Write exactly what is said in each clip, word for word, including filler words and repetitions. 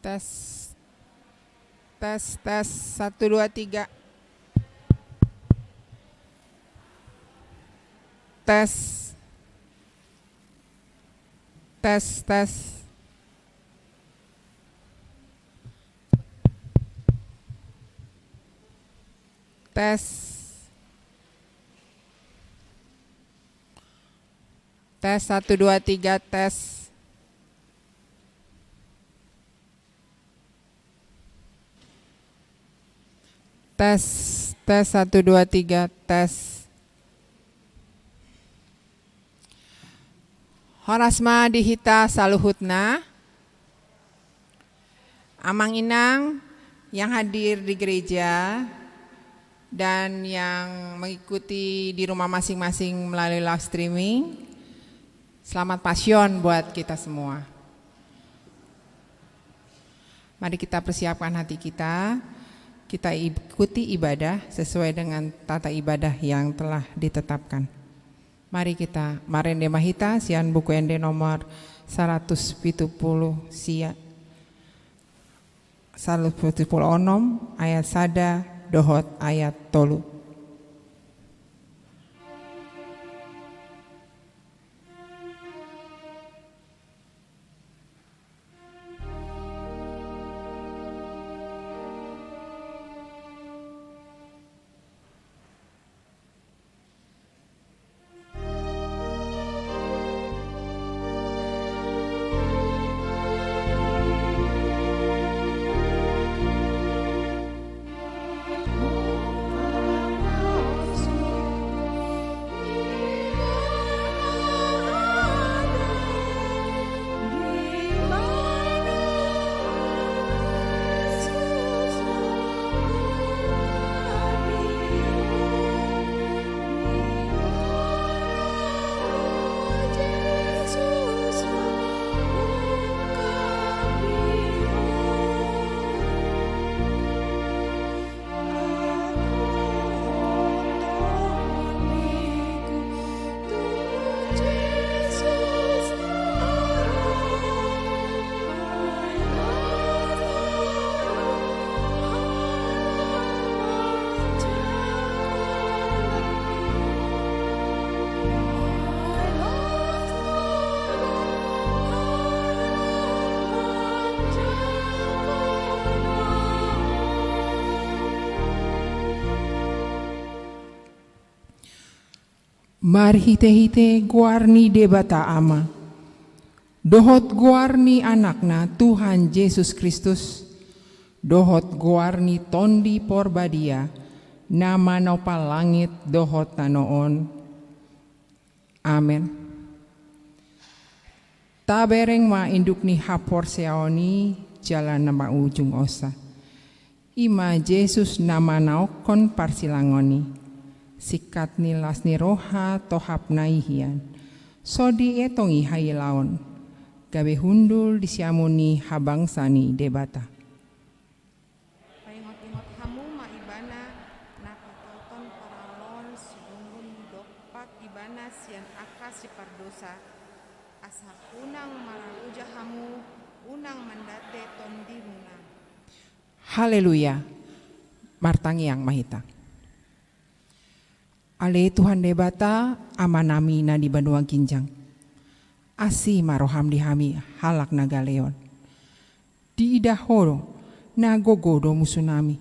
Tes. Tes, tes. Satu, dua, tiga. Tes. Tes, tes. Tes. Tes, satu, dua, tiga, tes. Tes, tes, satu, dua, tiga, tes. Horas ma di hita saluhutna. Amang inang yang hadir di gereja dan yang mengikuti di rumah masing-masing melalui live streaming, selamat Pasion buat kita semua. Mari kita persiapkan hati kita, kita ikuti ibadah sesuai dengan tata ibadah yang telah ditetapkan. Mari kita marende ma hita sian Buku Ende nomor saratus pitu pulu sia, saratus pitu pulu onom, ayat sada dohot ayat tolu. Marhitehite goar ni Debata Ama, dohot goar ni Anakna Tuhan Jesus Kristus, dohot goar ni Tondi Porbadia, na manopa langit dohot tano on. Amen. Tabereng ma induk ni haporseaon i jala na maujung osa. I ma Jesus na manaokhon parsilangon i, singkat ni las ni roha tohapna i hian, so dietong i hailaon, gabe hundul di siamun ni habangsa ni Debata. Paingot-ingot hamu ma Ibana, na patoton paraloan sigomgom dompak Ibana sian angka sipardosa, asa unang maraloja hamu, unang mandate tondimuna. Haleluya. Martangiang ma hita. Ale Tuhan Debata, Amanami na di banua ginjang. Asi ma roham di hami, halak na galeon. Diidah Ho do, na gogo do musunami.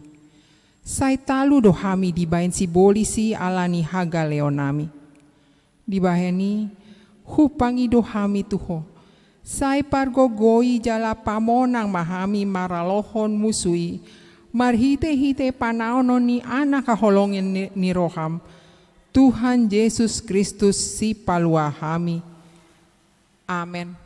Sai talu do hami dibahen sibolis i ala ni hagaleonnami. Dibahen i, hupangido hami tu Ho. Sai pargogoi jala pamonang ma hami maralohon musu i, marhitehite panaonon ni Anak haholongan ni, ni roham, Tuhan Jesus Kristus Sipalua hami. Amen.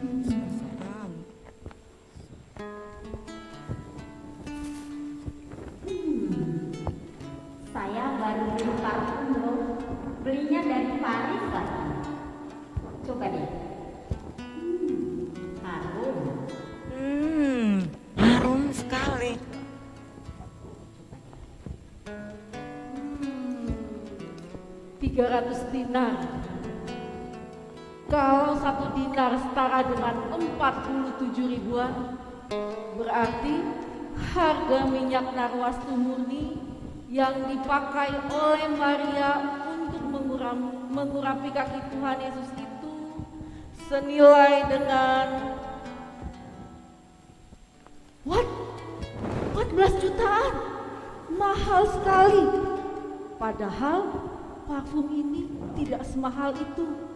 Hmm, saya baru beli parfum loh. Belinya dari Paris lagi. Coba deh. Hmm, harum. Hmm, harum sekali. Hmm, tiga ratus dinar. Kalau satu dinar setara dengan empat puluh tujuh ribuan, berarti harga minyak narwastu murni yang dipakai oleh Maria untuk menguram-, mengurapi kaki Tuhan Yesus itu senilai dengan What? Empat belas jutaan? Mahal sekali. Padahal parfum ini tidak semahal itu.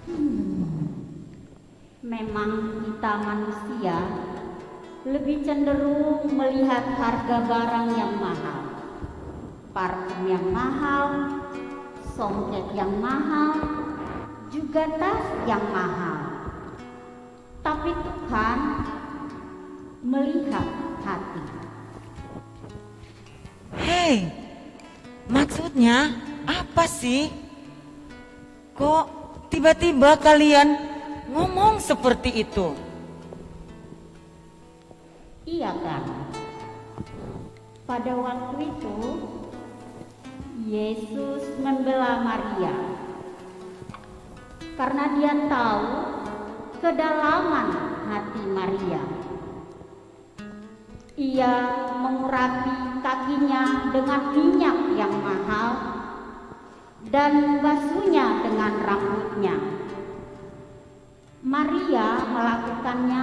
Hmm. Memang kita manusia lebih cenderung melihat harga barang yang mahal, parfum yang mahal, songket yang mahal, juga tas yang mahal. Tapi Tuhan melihat hati. Hei, maksudnya apa sih? Kok tiba-tiba kalian ngomong seperti itu? Iya kan? Pada waktu itu, Yesus membela Maria karena Dia tahu kedalaman hati Maria. Ia mengurapi kakinya dengan minyak yang mahal dan membasuhnya dengan rambutnya. Maria melakukannya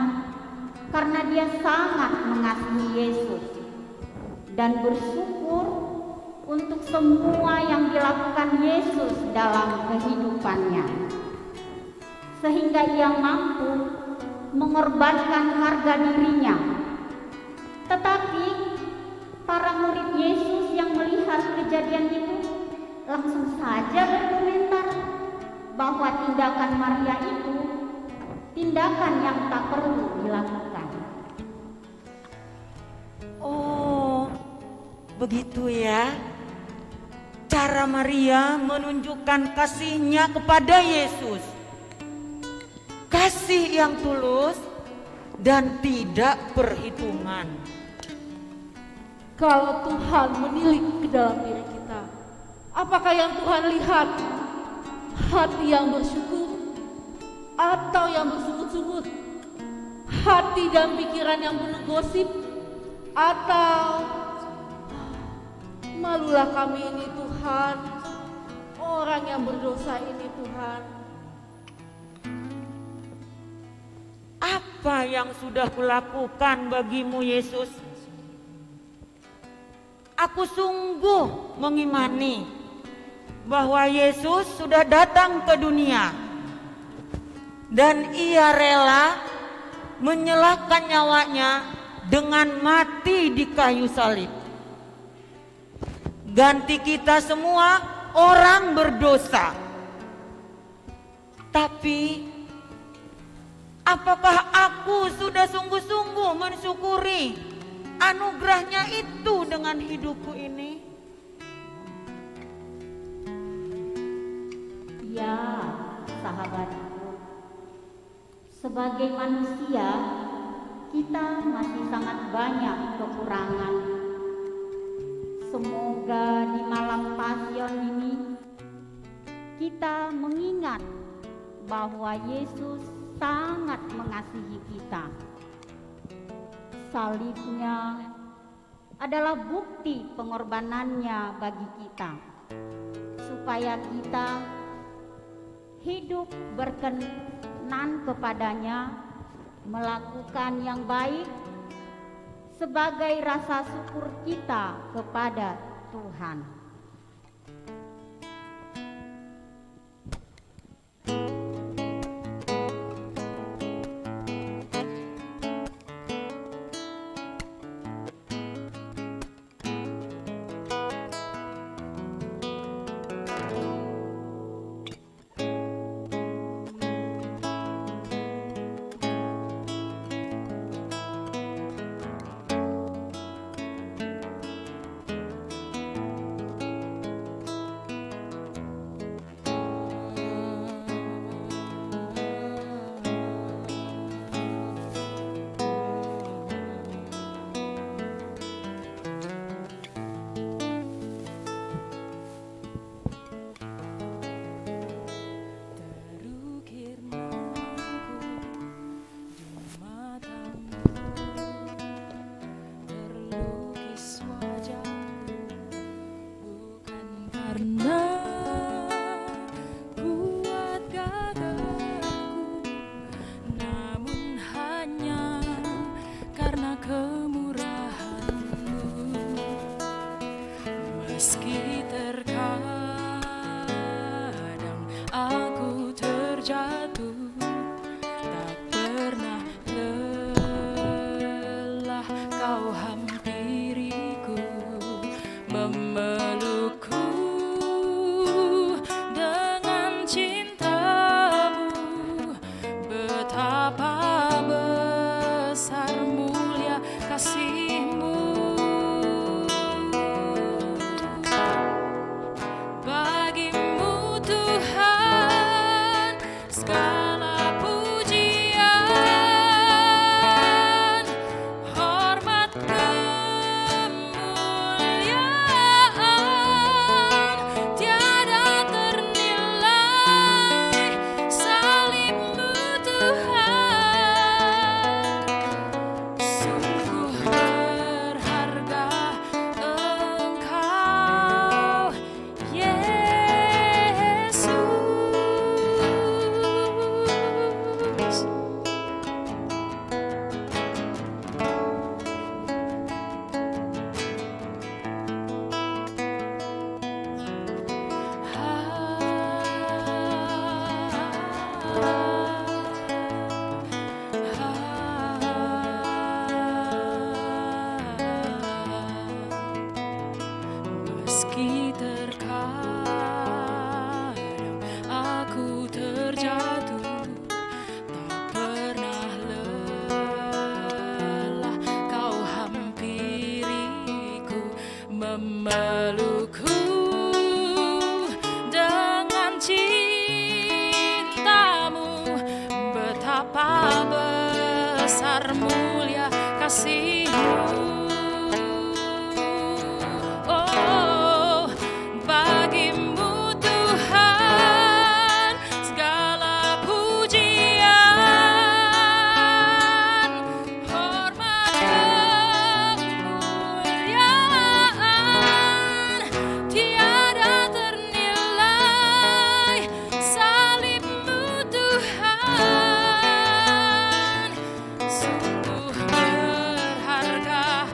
karena dia sangat mengasihi Yesus dan bersyukur untuk semua yang dilakukan Yesus dalam kehidupannya, sehingga ia mampu mengorbankan harga dirinya. Tetapi para murid Yesus yang melihat kejadian itu langsung saja berkomentar bahwa tindakan Maria itu tindakan yang tak perlu dilakukan. Oh, begitu ya. Cara Maria menunjukkan kasihnya kepada Yesus. Kasih yang tulus dan tidak perhitungan. Kalau Tuhan menilik ke dalam diri kita, apakah yang Tuhan lihat? Hati yang bersyukur atau yang bersungut-sungut? Hati dan pikiran yang penuh gosip atau malulah kami ini, Tuhan, orang yang berdosa ini, Tuhan? Apa yang sudah kulakukan bagimu, Yesus? Aku sungguh mengimani bahwa Yesus sudah datang ke dunia dan Ia rela menyerahkan nyawanya dengan mati di kayu salib. Ganti kita semua orang berdosa. Tapi, apakah aku sudah sungguh-sungguh mensyukuri anugerahnya itu dengan hidupku ini? Ya, sahabatku, sebagai manusia, kita masih sangat banyak kekurangan. Semoga di malam Pasion ini kita mengingat bahwa Yesus sangat mengasihi kita. Salib-Nya adalah bukti pengorbanan-Nya bagi kita, supaya kita hidup berkenan kepada-Nya, melakukan yang baik sebagai rasa syukur kita kepada Tuhan. cintamu, betapa besar mulia kasihmu. Bagimu Tuhan segala pujian, hormat, kemuliaan, tiada ternilai salib-Mu Tuhan. Sungguh berharga Engkau, Yesus. Meski terkadang aku terjatuh, tak pernah lelah Kau hampiriku, memelukku dengan cinta-Mu. Betapa besar mulia kasih-Mu. Oh, bagi-Mu Tuhan segala pujian, hormat, kemuliaan, tiada ternilai salib-Mu Tuhan. Sungguh berharga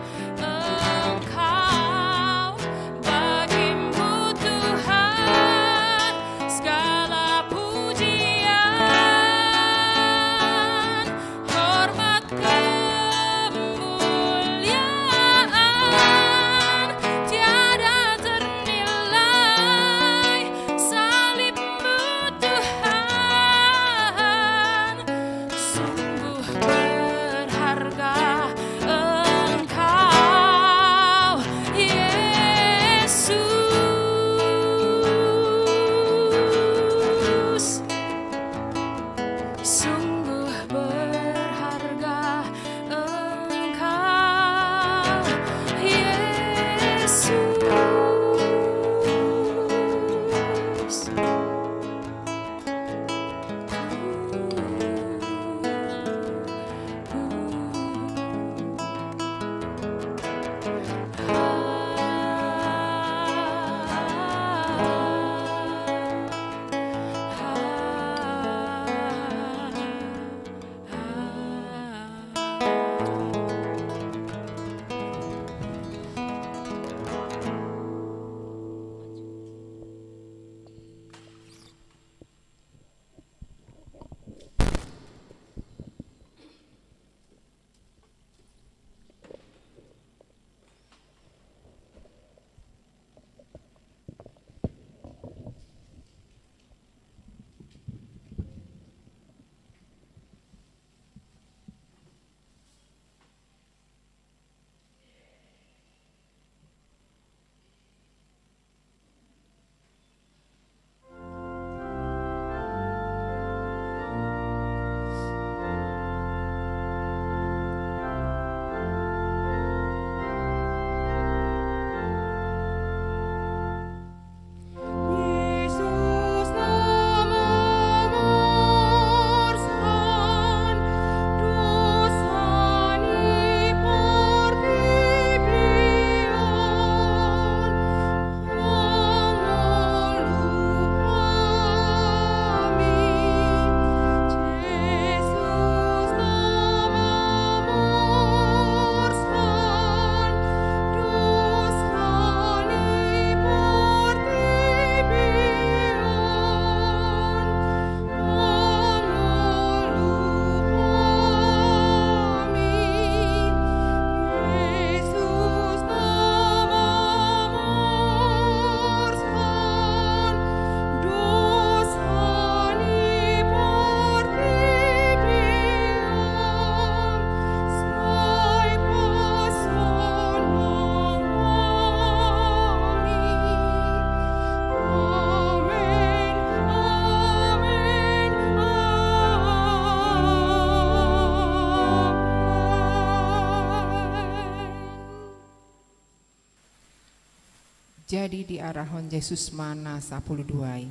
Jadi diarahon Jesus ma na sapuluh dua i.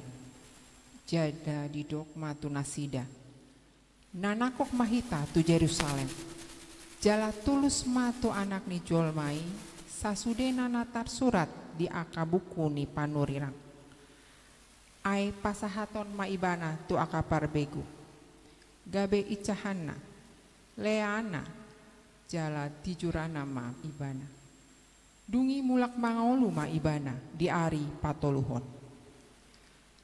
Jala didok ma tu nasida: Na nangkok ma hita tu Jerusalem. Jala tulus ma tu Anak ni jolma i, sasudena na tarsurat di angka buku ni panurirang. Ai pasahaton ma ibana tu angka parbegu, gabe incahanna, leanna, jala tijurana ma ibana. Dung i mulak mangolu ma ibana di ari patoluhon.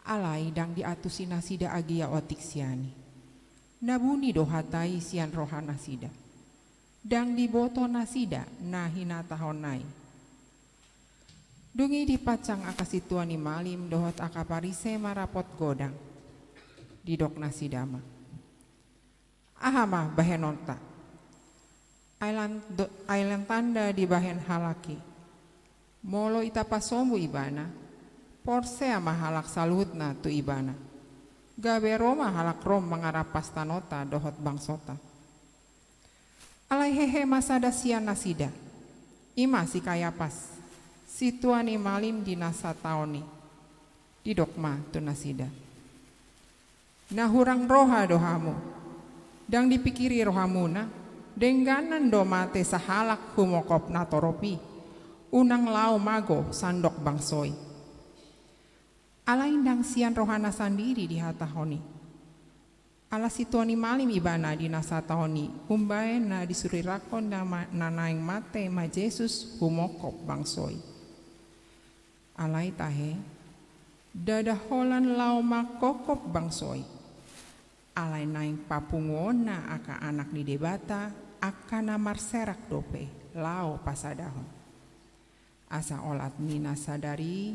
Alai ndang diantusi nasida agia otik sian i. Na buni do hata i sian roha nasida. Ndang diboto nasida na hinatahonna i. Dung i dipansang angka sintua ni malim dohot angka Parise marapot godang. Didok nasida ma: Aha ma bahenonta? Ai lan do-, ai lan tanda dibahen halak i. Molo ita pasombu ibana, porsea ma halak saluhutna tu ibana. Gabe ro ma halak Rom mangarampas tanota dohot bangsota. Alai hehe ma sada sian nasida, i ma si Kayapas, sintua ni malim di na sataon i. Didok ma tu nasida: Na hurang roha do hamu. Ndang dipingkiri rohamuna, dengganan do mate sahalak humongkop natorop i, unang laho mago sandok bangso i. Alai ndang sian rohana sandiri dihatahon i. Ala sintua ni malim ibana di na sataon i, umbahen na disurirangkon na ma-, na naeng mate ma Jesus humongkop bangso i. Alai tahe, ndada holan laho mangkongkop bangso i. Alai naeng papunguonna angka anak ni Debata, angka na marserak dope laho pasadahon. Asa olat ni na sadari i,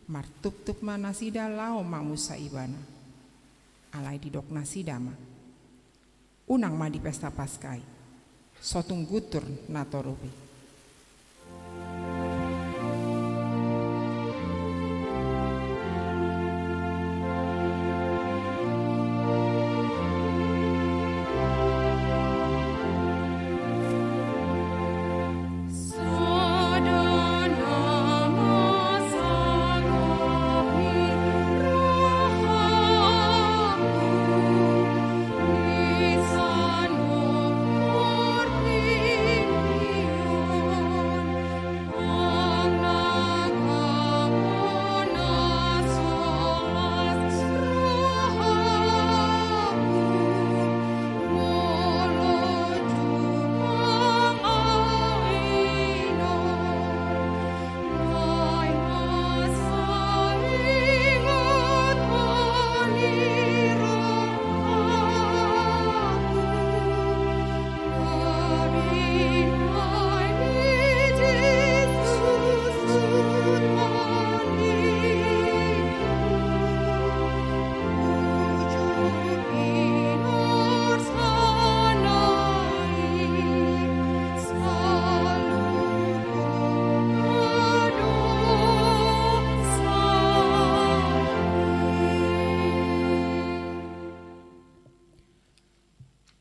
martuptup ma nasida laho mamusa ibana. Alai didok nasida ma: Unang ma di pesta Paska i, so tung guntur natorop i.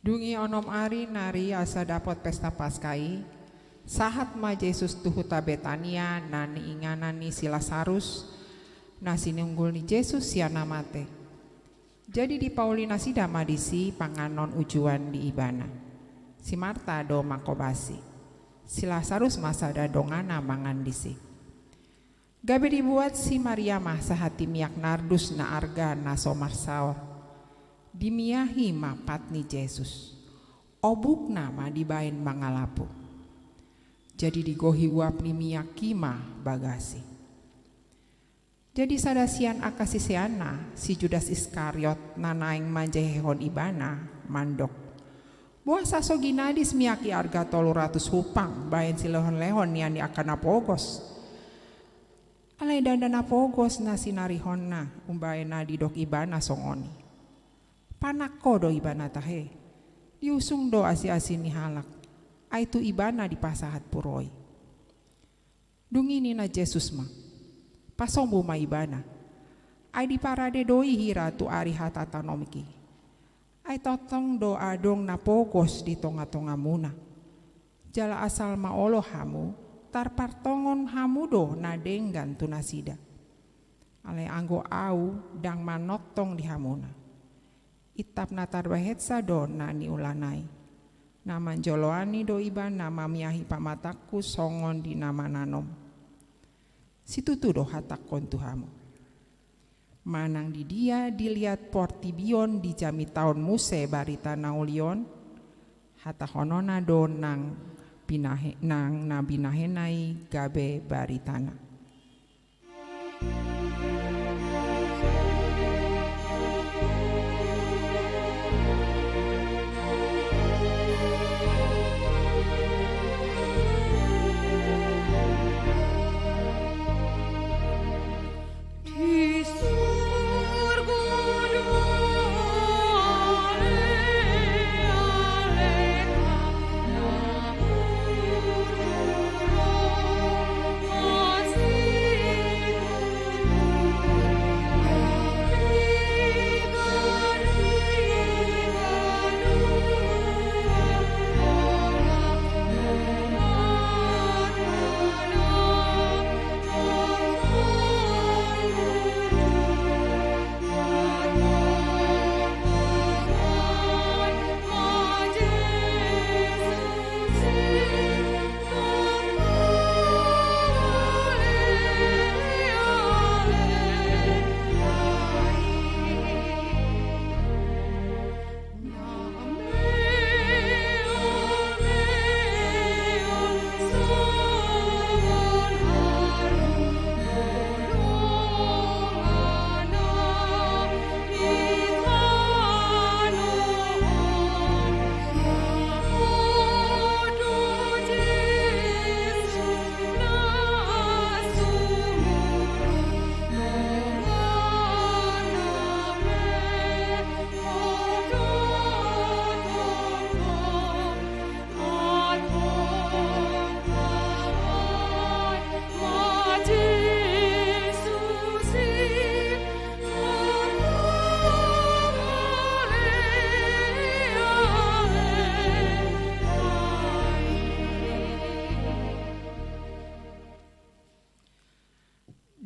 Dung i onom ari nari asa dapot pesta Paska i, sahat ma Jesus tu huta Betania na niinganan ni si Lasarus, na sinunggul ni Jesus sian na mate. Jadi dipauli nasida ma disi panganon ujuan di ibana. Si Marta do manghobasi. Si Lasarus ma sada donganna mangan disi. Gabe dibuat si Maria ma sahati miak nardus na arga na so marsaor. Dimiahi ma pat ni Jesus. Obukna ma dibaen mangalapu. Jadi digohi uap ni miak i ma bagas i. Jadi sada sian angka siseanna, si Judas Iskariot, na naeng manjehehon ibana, mandok: Boasa so ginadis miak i arga tolu ratus hupang baen silehonlehon nian ni angka na pogos? Alai ndada na pogos na sinarihonna, umbahen na didok ibana songon i. Panangko do ibana tahe. Diusung do asiasi ni halak. Ai tu ibana dipasahat puroi. Dung i ninna Jesus ma: Pasombu ma ibana. Ai diparade do i hira tu ari hatatanomki. Ai tongtong do adong na pogos di tongatongamuna. Jala asal ma olo hamu, Tarpartongon hamu do na denggan tu nasida. Alai anggo ahu ndang manongtong di hamuna. Itap na tarbahensa do na niulanai. Na manjoloani do iba na mamiahi pamatangku songon di na mananom. Situtu do hatangkon tu hamu. Manang di dia diliat portibi on dijamitahon muse barita na uli on, hatahononna do nang binahe-, nang na binahena i gabe baritana.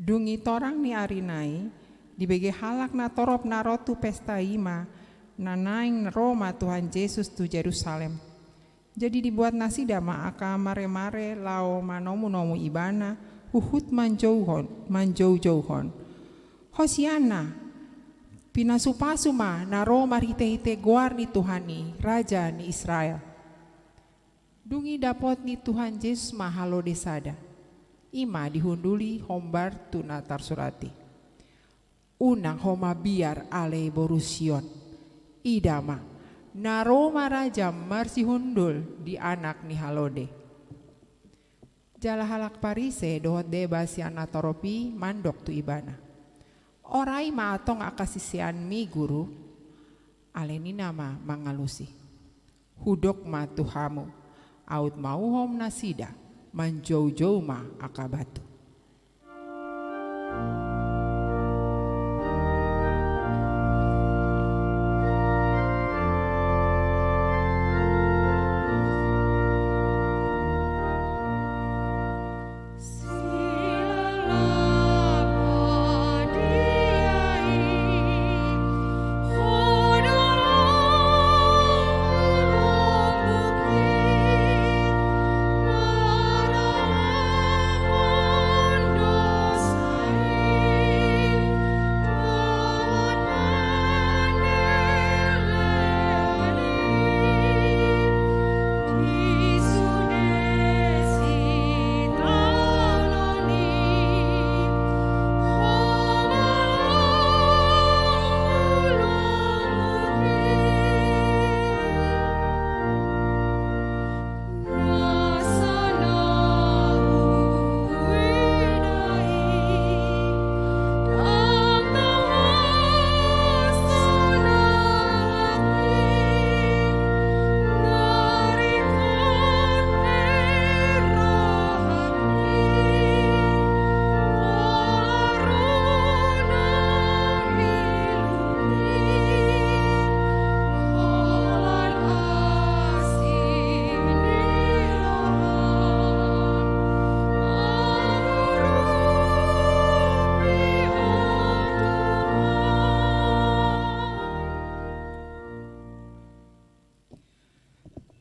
Dung i torang ni ari nai, dibege halak natorop na ro tu pesta i ma, na naeng ro ma Tuhan Jesus tu Jerusalem. Jadi dibuat nasida ma angka maremare laho manomunomu ibana, huhut manjouhon, manjoujouhon: Hosianna! Pinasupasu ma na ro marhitehite goar ni Tuhan i, Raja ni Israel. Dung i dapot ni Tuhan Jesus ma halode sada. I ma dihunduli hombar tu na tarsurat i: Unang ho mabiar ale boru Sion. Ida ma, na ro ma raja marsihundul di anak ni halode. Jala halak Parise dohot deba sian natorop i mandok tu ibana: Orai ma antong angka siseanmi, Guru? Alai ninna ma mangalusi: Hudok ma tu hamu, aut mauhom nasida manjoujou ma angka batu.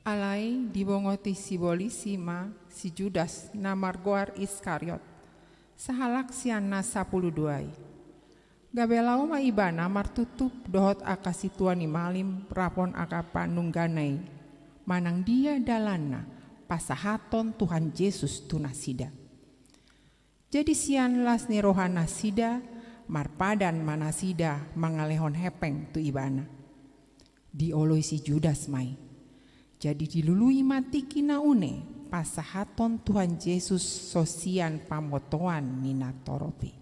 Alai dibongoti sibolis i ma si Judas na margoar Iskariot, sahalak sian na sapuluh dua i. Gabe laho ma ibana martuptup dohot angka sintua ni malim rap dohot angka panunggana i, manang dia dalanna pasahathon Tuhan Jesus tu nasida. Jadi sian las ni roha nasida, marpadan ma nasida mangalehon hepeng tu ibana. Dioloi si Judas ma i. Jadi dilului ma tingki na une pasahathon Tuhan Jesus songon pamotoan ni natorop i.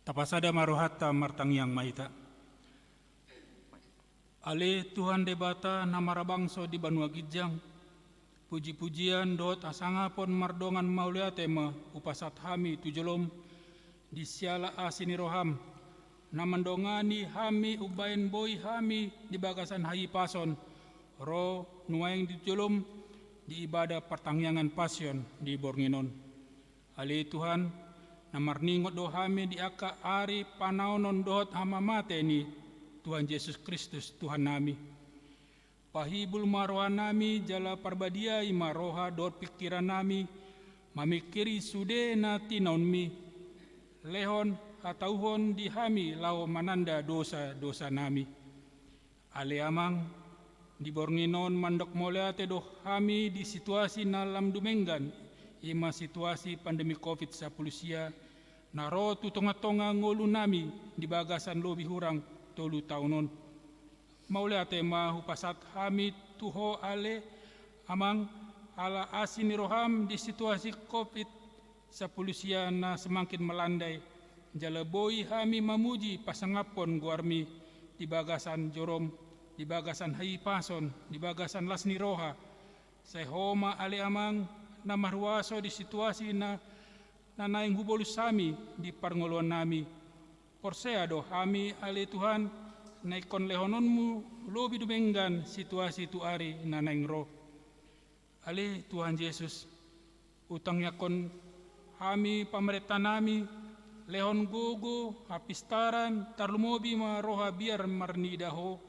Tapasada ma rohanta, martangiang ma hita. Ale Tuhan Debata na marhabangso di banua ginjang, pujipujian dohot hasangapon mardongan mauliate ma hupasahat hami tu jolom di siala asi ni roham, na mandongani hami umbahen boi hami di bagasan hahipason ro nuaeng di jolom di ibadah partangiangan Pasion di borngin on. Ale Tuhan, na marningot do hami di angka ari panaonon dohot hamamate ni Tuhan Jesus Kristus Tuhannami. Pahibul ma rohanami jala parbadiai ma roha dohot pingkirannami mamingkiri sude na tinaonmi. Lehon hatauon di hami laho mananda dosadosanami. Ale Amang, di borngin on mandok mauliate do hami di situasi na lam dumenggan, i ma situasi pandemi covid sapuluh sia, na ro tu tongatonga ngolunami di bagasan lobi hurang tolu taon on. Mauliate ma hupasahat hami tu Ho ale Amang, ala asi ni roham di situasi covid sapuluh sia na semangkin melandai, jala boi hami mamuji pasangaphon goarmi di bagasan jorom, di bagasan hahipason, di bagasan las ni roha. Sai Ho ma ale Amang na marhuaso di situasi na, na naeng hubolus hami di parngoluannami. Porsea do hami ale Tuhan, na ingkon lehononmu lobi dumenggan situasi tu ari na naeng ro. Ale Tuhan Jesus, hutangiangkon hami pamarentanami, lehon gogo, hapistaran, tarlumobi ma roha biar marnida Ho,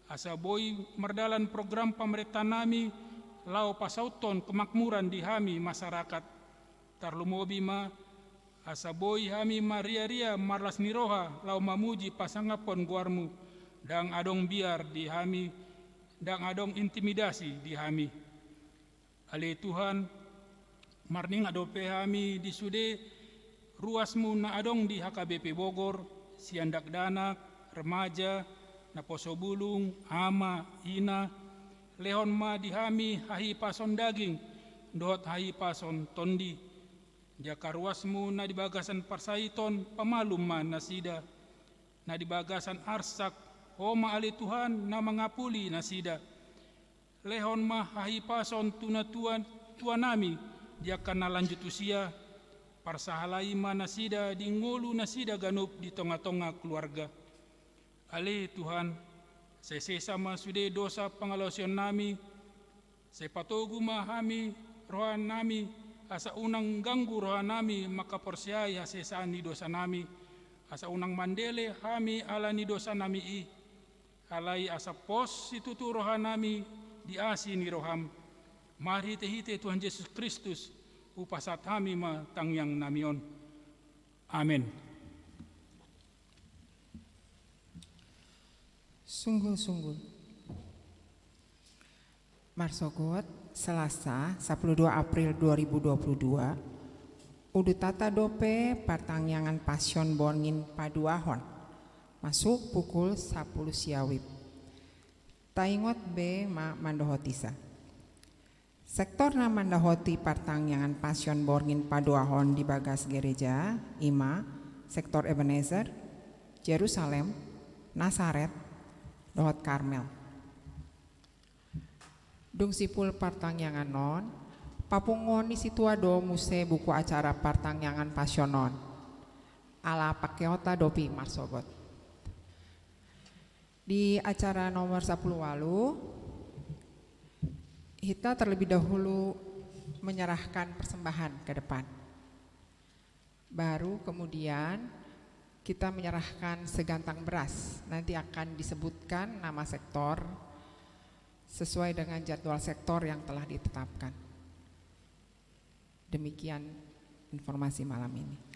asa boi mardalan program pamarentanami laho pasauthon kemakmuran di hami masarakat. Tarlumobi ma asa boi hami mariaria marlas ni roha laho mamuji pasangaphon goarmu, ndang adong biar di hami, ndang adong intimidasi di hami. Ale Tuhan, marningot dope hami di sude ruasmu na adong di H K B P Bogor, sian dakdanak, remaja, naposo bulung, ama, ina, lehon ma di hami hahipason daging dohot hahipason tondi. Di angka ruasmu na di bagasan parsaiton pamalum ma nasida. Na di bagasan arsak, Ho ma ale Tuhan na mangapuli nasida. Lehon ma hahipason tu natuatuanami di angka na lanjut usia. Parsahalai ma nasida di ngolu nasida ganup di tongatonga keluarga. Ale Tuhan, sai sesa ma sude dosa pangalaosionnami, sai patogu ma hami rohanami, asa unang ganggu rohanami mangkaporseai hasesaan ni dosanami, asa unang mandele hami ala ni dosanami i, alai asa pos situtu rohanami di asi ni roham. Marhitehite Tuhan Jesus Kristus, hupasahat hami ma tangiangnami on. Amen. Sunggulsunggul. Marsogot, Selasa, sapuluh dua April dua ribu dua puluh dua, udutanta dope partangiangan Pasion borngin paduahon, masuk pukul sapuluh sia WIB. Taingot be ma mandohotisa. Sektor na mandohoti partangiangan Pasion borngin paduahon di bagas gereja, i ma sektor Ebenezer, Jerusalem, Nasaret, dohot Karmel. Dung simpul partangiangan on, Apungon ni situa do muse buku acara partangiangan Passion on. Ala pakeonta dope marsogot. Di acara nomor sapuluh walu, hita terlebih dahulu menyerahkan persembahan ke depan. Baru kemudian kita menyerahkan segantang beras. Nanti akan disebutkan nama sektor sesuai dengan jadwal sektor yang telah ditetapkan. Demikian informasi malam ini.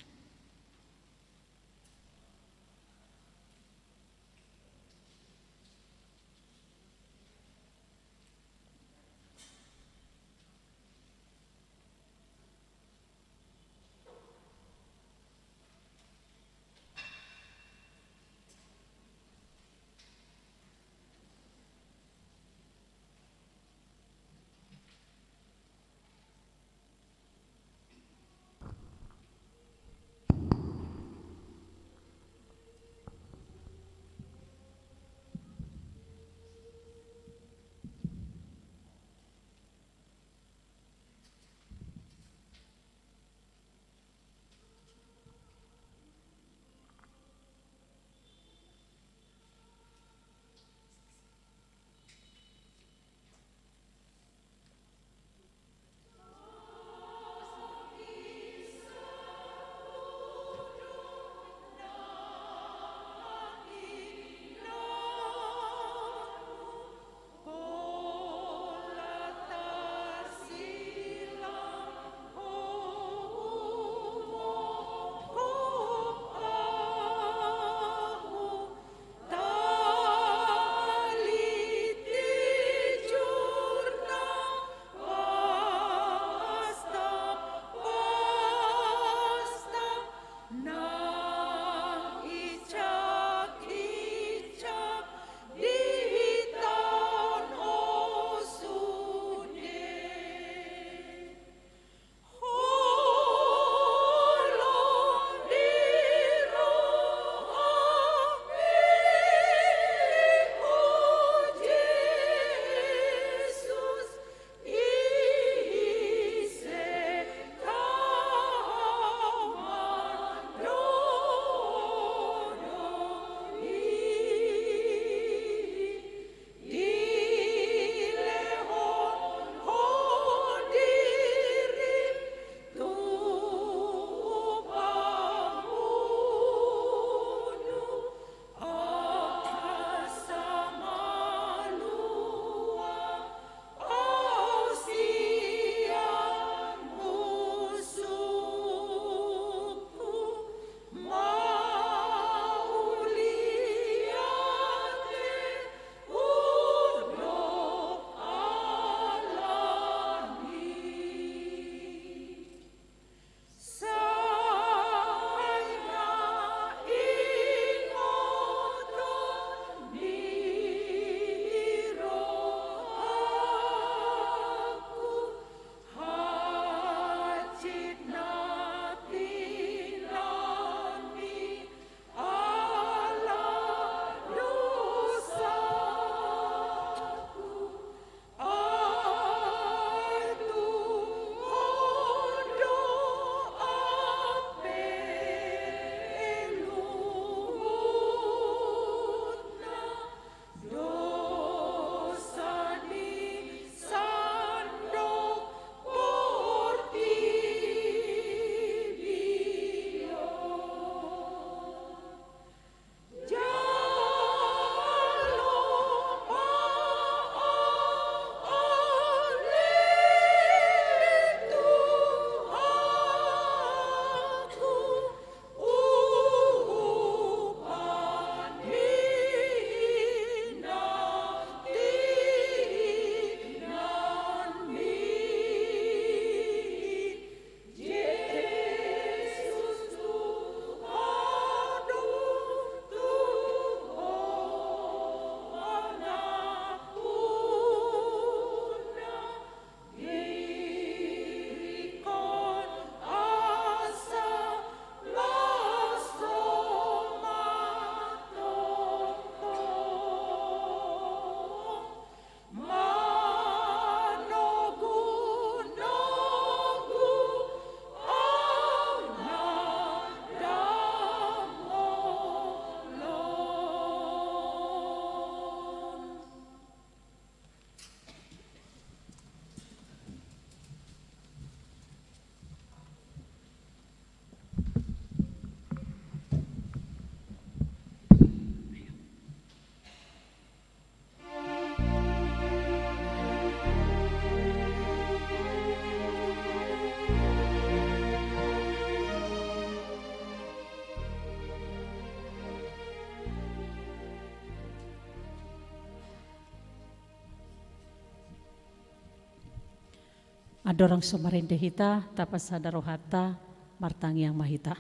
Andorang so marende hita, tapasada rohanta, martangiang ma hita.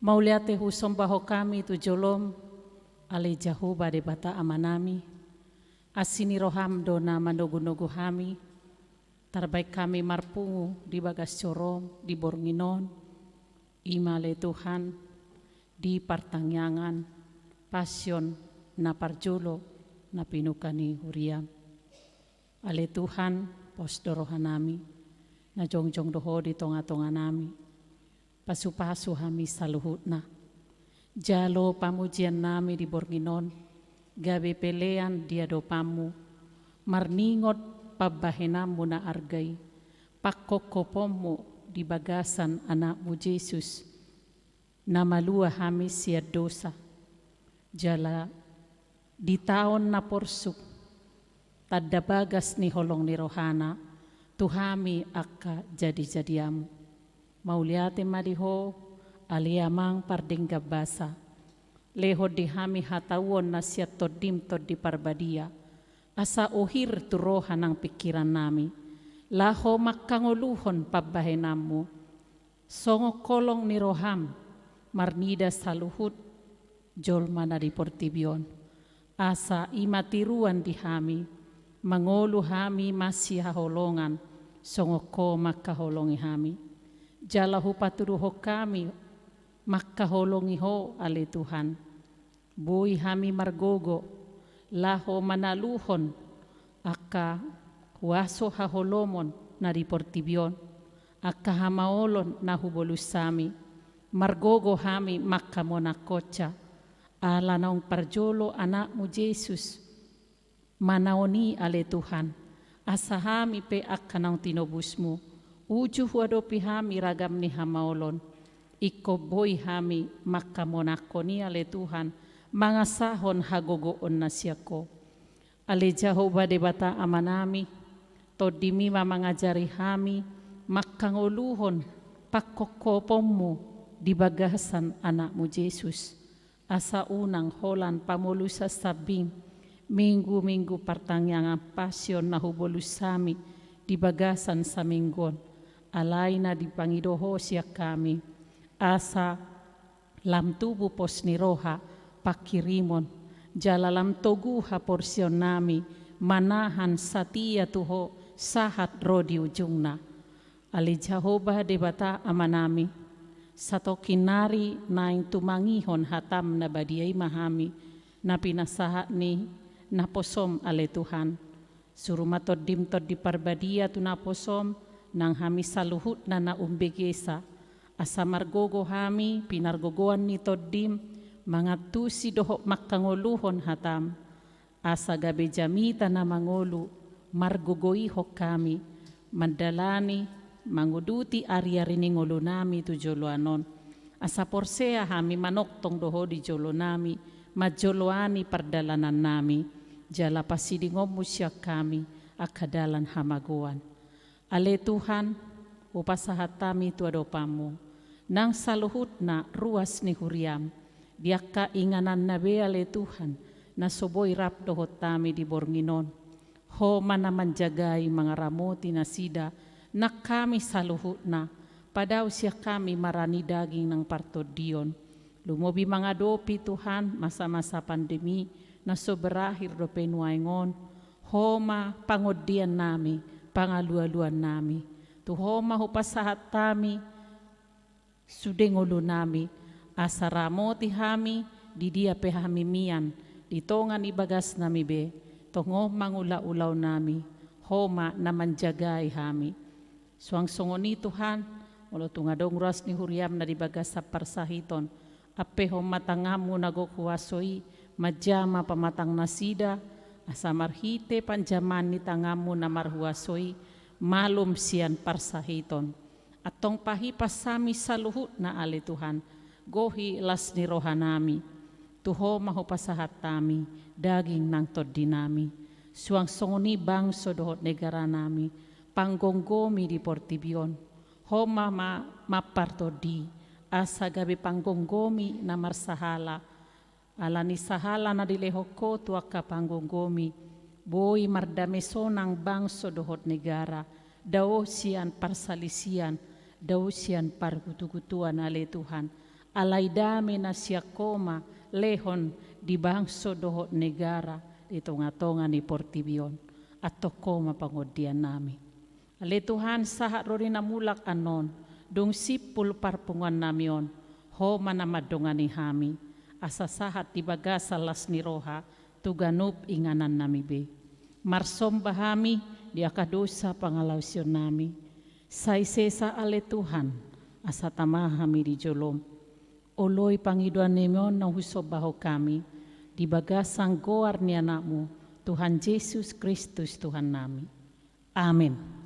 Mauliate husombahon hami tu jolom, ale Jahowa Debata Amanami, asi ni roham do na manogunogu hami, tarbaen hami marpungu di bagas joroM di borngin on, i ma ale Tuhan, di partangiangan, pasion, na parjolo, na pinuka ni huriaM. Ale Tuhan, pos do rohanami, na jongjong do Ho di tongatonganami. Pasupasu hami saluhutna. Jalo pamujiannami di borngin on, gabe pelean di adopanMu, marningot pambahenanMu na arga i, pangkophophoonMu di bagasan AnakMu Jesus, na malua hami sian dosa. Jala di taon na porsuk, tanda bagas ni holong ni rohaNa, tu hami angka jadijadianMu. Mauliate ma di Ho, ale Amang pardenggan basa. Lehon di hami hatauon na sian TondiM Tondi Parbadia, asa ohir tu roha nang pingkirannami, laho mangkangoluhon pambahenanMu, songon holong ni rohaM, marnida saluhut jolma na di portibi on. Asa i ma tiruan di hami, mangolu hami masihaholongan, songon Ho mangkaholongi hami. Jala hupatuduhon hami, mangkaholongi Ho, ale Tuhan. Boi hami margogo, laho manaluhon angka huaso haholomon na di portibi on, angka hamaolon na hubolus hami, margogo hami mangkamonangkonsa, ala naung parjolo AnakMu Jesus, manaon i ale Tuhan, asa hami pe angka naung tinobusMu, uju huadopi hami ragam ni hamaolon, ingkon boi hami mangkamonangkon i ale Tuhan, mangasahon hagogoon na sian Ho. Ale Jahowa Debata Amanami, TondiMi ma mangajari hami, mangkangoluhon pangkophophoonMu di bagasan AnakMu Jesus. Asa unang holan pamolusan sambing, minggu-minggu partangiangan pasion na hubolus hami di bagasan saminggu on, alai na dipangido Ho sian hami, asa lam tubu pos ni roha pangkirimon, jala lam togu haporseaonnami manahan satia tu Ho sahat ro di ujungna. Ale Jahowa Debata Amanami, satongkin nari naeng tumangihon hataM na badia i ma hami, na pinasahat ni naposoM ale Tuhan. Suru ma TondiM Tondi Parbadia tu naposoM, nang hami saluhutna na umbegesa, asa margogo hami pinargogoan ni TondiM, mangantusi dohot mangkangoluhon hataM. Asa gabe jamita na mangolu, margogoihon hami, mandalani, manguduti ariari ni ngolunami tu joloan on. Asa porsea hami manongtong do Ho di jolonami, manjoloani pardalanannami, jala pasidingonMu sian hami angka dalan hamagoan. Ale Tuhan, hupasahat hami tu adopanMu, nang saluhutna ruas ni huriaM, di angka ingananna be ale Tuhan, na so boi rap dohot hami di borngin on. Ho ma na manjagai mangaramoti nasida, nang hami saluhutna, padao sian hami marani daging nang partondion. Lumobi mangadopi Tuhan masa-masa pandemi, na so berakhir dope nuaeng on, Ho ma pangondiannami, pangalualuannami. Tu Ho ma hupasahat hami sude ngolunami, asa ramoti hami, di dia pe hami mian, di tonga ni bagasnami be, tong on mangula ulaonnami, Ho ma na manjagai hami. Suang songon i Tuhan, molo tung adong ruas ni huriaM na di bagasan parsahiton, ampehon ma tanganMu na gok huaso i, manjama pamatang nasida, asa marhite panjamaan ni tanganMu na marhuaso i, malum sian parsahiton. Antong pahipas hami saluhutna ale Tuhan, gohi las ni rohanami, tu Ho ma hupasahat hami, daging nang tondinami. Suang songon i bangso dohot negaranami, panggomgomi di portibi on. Ho ma, ma, mampartondi, asa gabe panggomgomi na marsahala. Ala ni sahala na dilehon Ho tu angka panggomgomi, Boi mardame sonang bangso dohot negara, dao sian parsalisian, dao sian pargutugutuan ale Tuhan. Alai dame na sian Ho ma lehon di bangso dohot negara di tongatonga ni portibi on. Antong Ho ma pangondiannami. Ale Tuhan, sahat ro di na mulak annon, dung simpul parpunguannami on, Ho ma na mandongani hami, asa sahat di bagasan las ni roha, tu ganup inganannami be. Marsomba hami di angka dosa pangalaosionnami. Sai sesa ale Tuhan, asa tama hami di jolom. Oloi pangidoannami on na husombahon hami, di bagasan goar ni Anakmu, Tuhan Jesus Kristus Tuhannami. Amen.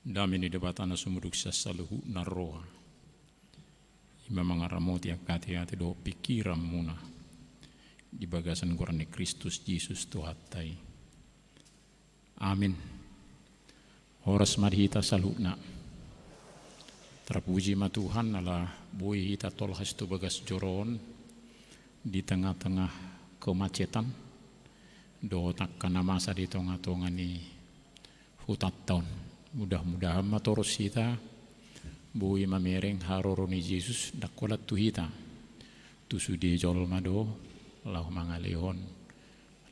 Dame ni Debata na sumurung sian saluhutna roha, i ma mangaramoti angka ateate dohot pingkiranmuna di bagasan goar ni Kristus Jesus Tuhanta i. Amin. Horas ma di hita saluhutna. Tarpuji ma Tuhan ala boi hita tolhas tu bagas joro on di tengah-tengah kemacetan dohot angka na masa di tongatonga ni hutanta on. Mudah-mudahan ma torus hita boi mamereng haroro ni Jesus ndang holan tu hita, tu sude jolma do laho mangalehon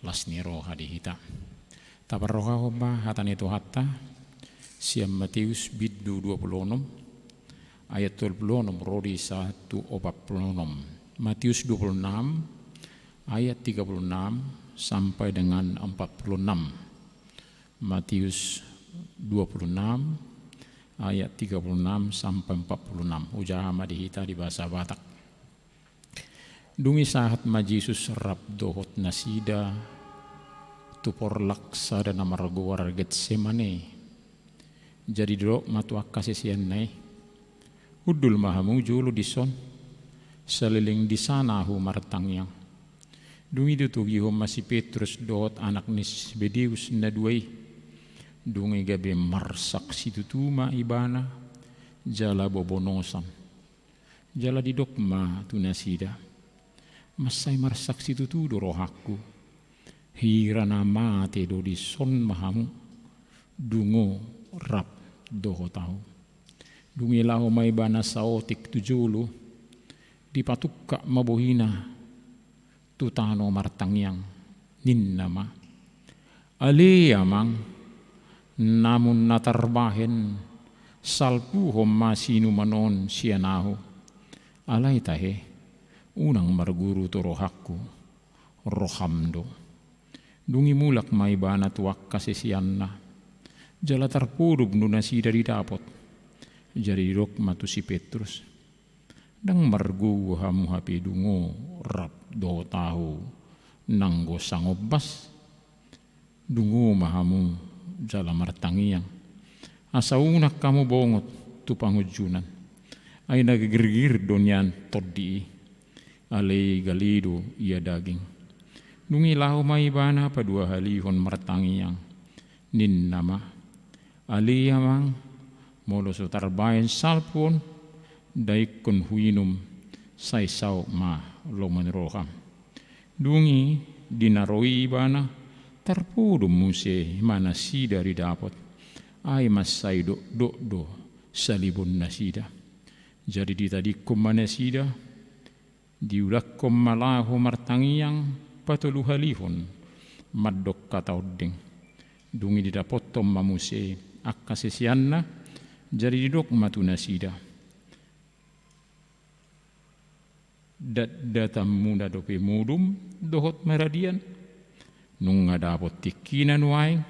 las ni roha di hita. Taparrohahon ma hata ni Tuhanta sian Mateus bindu dua pulu onom ayat tolu pulu onom ro di sahat tu opat pulu onom. Mateus dua pulu enam ayat tiga pulu enam sampai dengan empat pulu enam. Mateus dua pulu enam ayat tiga pulu enam sampai empat pulu enam. Hujaha ma di hita di bahasa Batak. Dung i sahat ma Jesus rap dohot nasida tu porlak sada na margoar Getsemane. Jadi didok ma tu angka siseanna i, "Hundul ma hamu jolo dison, saleleng dison ahu martangiang." Dung i ditogihon ma si Petrus dohot anak ni si Sebedeus na dua i. Dung i gabe marsak situtu ma ibana jala bobonosan. Jala didok ma tu nasida, "Mansai marsak situtu do rohangku. Hira na mate do dison ma hamu, dungo rap dohot ahu." Dung i laho ma ibana saotik tu jolo, dipatungkap ma bohina tu tano martangiang, ninna ma, "Ale Amang, namun na tarbahen, salpuhon ma sinuman on sian ahu. Alai tahe, Unang marguru tu rohangku, roham do. Dung i mulak ma ibana tu angka siseanna, jala tarpodom do nasida didapot. Jadi didok ma tu si Petrus: Ndang margogo hamu hape dungo rap dohot ahu nanggo sangombas? Dungo ma hamu jala martangiang, asa unang hamu bongot tu pangunjunan. Ai na girgir do nian tondi i, alai gale do ia daging. Dung i laho ma ibana paduahalihon martangiang, ninna ma: Ale Amang, molo so tarbaen salpu on, daingkon huinum, sai saut ma lomo ni roham. Dung i, di na ro i ibana, tarpodom muse ma nasida didapot. Ai mansai dokdok do salibon nasida. Jadi ditadingkon ma nasida, diulakhon ma laho martangiang patoluhalihon mandok hata ondeng. Dung i didapothon ma muse angka siseanna, jadi didok ma tu nasida: Datdatanmuna dope modom dohot maradian? Nunga dapot tingkina nuaeng,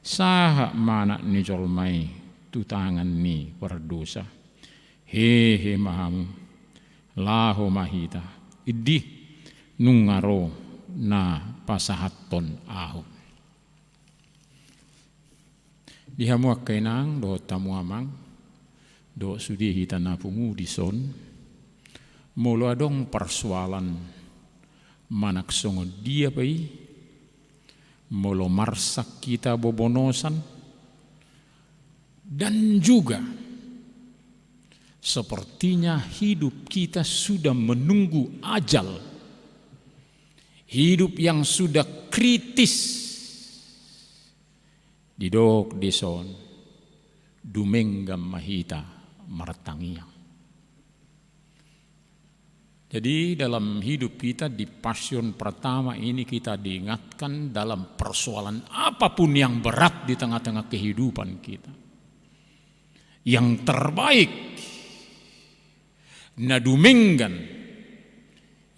sahat ma Anak ni jolma i tu tangan ni pardosa. Hehe ma hamu, laho ma hita. Indi, nunga ro na pasahathon ahu. Di hamu angka inang dohot hamu amang, dohot sude hita na pungu dison, molo adong parsoalan manang songon dia pe i, molo marsak hita bobonosan, dan juga sepertinya hidup kita sudah menunggu ajal, hidup yang sudah kritis, didok dison, dumenggan ma hita martangiang. Jadi, dalam hidup kita di Pasion pertama ini, kita diingatkan dalam persoalan apapun yang berat di tengah-tengah kehidupan kita, yang terbaik na dumenggan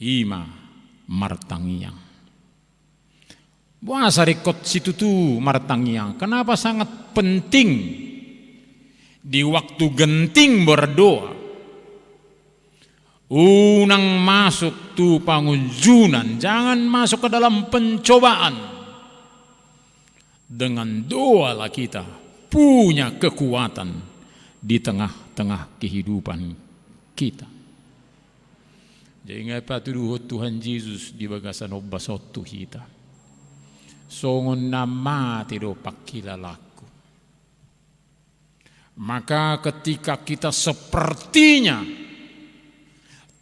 i ma martangiang. Boasa ringkot situtu martangiang? Kenapa sangat penting di waktu genting berdoa? Unang masuk tu pangunjunan, jangan masuk ke dalam pencobaan. Dengan doalah kita punya kekuatan di tengah-tengah kehidupan kita. Jadi, nga patuduhon Tuhan Jesus di bagasan ombas on tu hita: Songon na mate do pangkilalaanku. Maka ketika kita sepertinya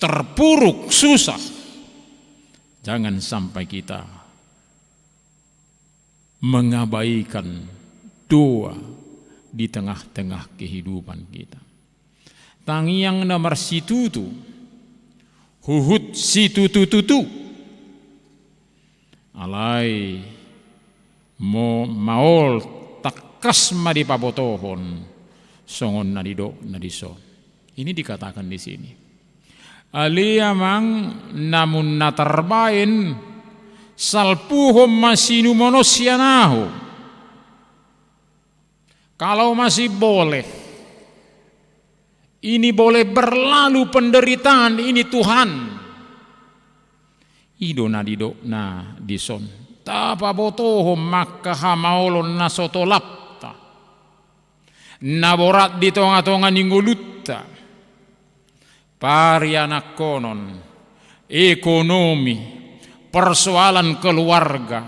terpuruk susah, jangan sampai kita mengabaikan doa di tengah-tengah kehidupan kita. Tangiang na marsitutu, huhut situtu-tutu. Alai mo-, maol tangkas ma dipabotohon songon na nidokna dison. Ini dikatakan di sini: Ale Amang, namun na tarbaen, salpuhon ma sinumon on sian ahu. Kalau masih boleh, ini boleh berlalu penderitaan ini, Tuhan. I do na nidokna dison. Tapabotohon ma angka hamaolon na so tolapta, na borat di tonga-tonga ni ngolunta, parianakhonon, ekonomi, persoalan keluarga,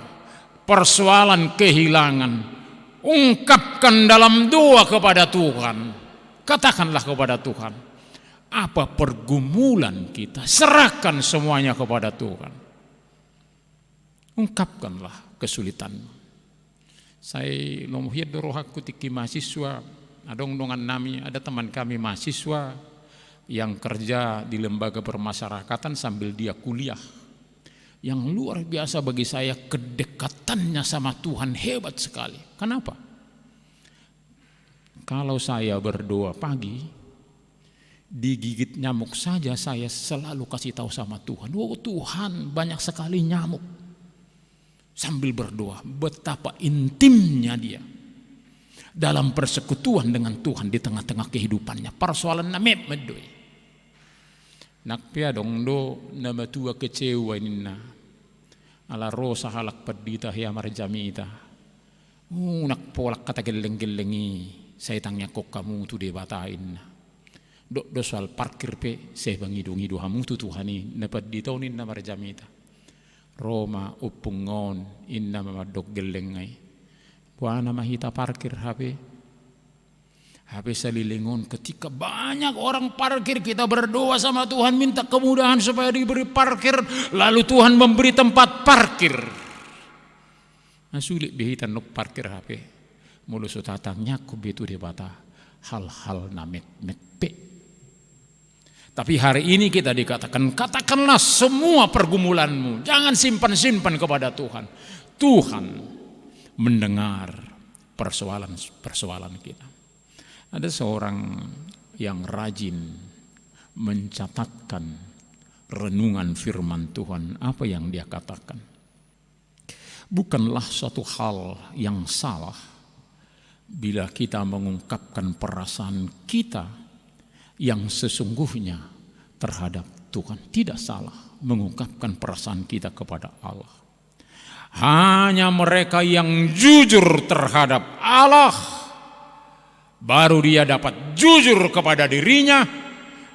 persoalan kehilangan. Ungkapkan dalam doa kepada Tuhan. Katakanlah kepada Tuhan, apa pergumulan kita, serahkan semuanya kepada Tuhan. Ungkapkanlah kesulitanmu. Sai lomo hian do rohangku tingki mahasiswa, adong dongan nami, ada teman kami mahasiswa yang kerja di lembaga permasyarakatan sambil dia kuliah. Yang luar biasa bagi saya kedekatannya sama Tuhan, hebat sekali. Kenapa? Kalau saya berdoa pagi, Digigit nyamuk saja saya selalu kasih tahu sama Tuhan, "Oh Tuhan, banyak sekali nyamuk." Sambil berdoa, betapa intimnya dia dalam persekutuan dengan Tuhan di tengah-tengah kehidupannya. Persoalan na metmet do i. Nang pe adong do na matua kecewa ninna, ala ro sahalak pandita hea marjamita. Unang pola hata gelleng-gelleng i, sai tangiangkon hamu tu Debata, inna. Dok do soal parkir pe, sai mangido-ngido hamu tu Tuhan i, na pandita on, inna marjamita. Ro ma ompung on, inna ma mandok gellengna i. Boana ma hita parkir hape? Hape saleleng on ketika banyak orang parkir, kita berdoa sama Tuhan, minta kemudahan supaya diberi parkir, lalu Tuhan memberi tempat parkir. Nah, sulit be hita nunga parkir hape molo so tatangiangkon be tu Debata hal-hal na metmet pe. Tapi hari ini kita dikatakan, katakanlah semua pergumulanmu, jangan simpan-simpan kepada Tuhan. Tuhan mendengar persoalan-persoalan kita. Ada seorang yang rajin mencatatkan renungan firman Tuhan, apa yang dia katakan. Bukanlah suatu hal yang salah bila kita mengungkapkan perasaan kita yang sesungguhnya terhadap Tuhan. Tidak salah mengungkapkan perasaan kita kepada Allah. Hanya mereka yang jujur terhadap Allah, baru dia dapat jujur kepada dirinya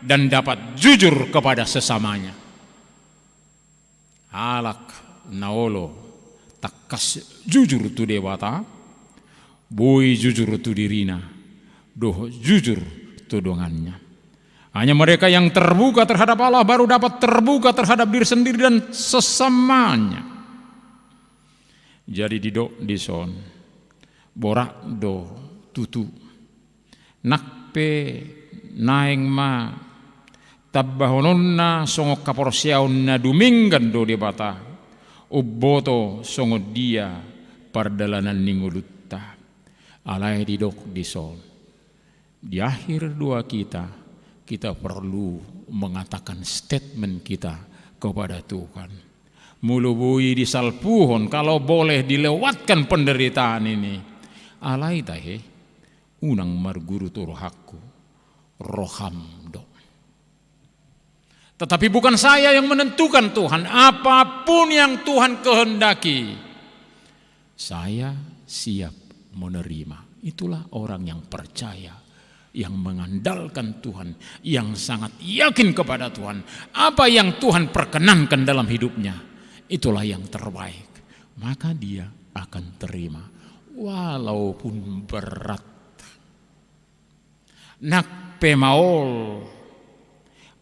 dan dapat jujur kepada sesamanya. Halak na olo tangkas jujur tu Debata, boi jujur tu dirina, dohot jujur tu donganna. Hanya mereka yang terbuka terhadap Allah baru dapat terbuka terhadap diri sendiri dan sesamanya. Jadi didok dison, borat do tutu. Nang pe naeng ma tambahononna songon haporseaon na dumenggan do Debata, umboto songon dia pardalanan ni ngolunta. Alai didok dison, di akhir doa kita, kita perlu mengatakan statement kita kepada Tuhan. Molo boi disalpuhon, kalau boleh dilewatkan penderitaan ini, alai tahe, unang marguru tu rohangku, roham do. Tetapi bukan saya yang menentukan, Tuhan. Apapun yang Tuhan kehendaki, saya siap menerima. Itulah orang yang percaya, yang mengandalkan Tuhan, yang sangat yakin kepada Tuhan. Apa yang Tuhan perkenankan dalam hidupnya, itulah yang terbaik. Maka dia akan terima, walaupun berat. Nang pe maol,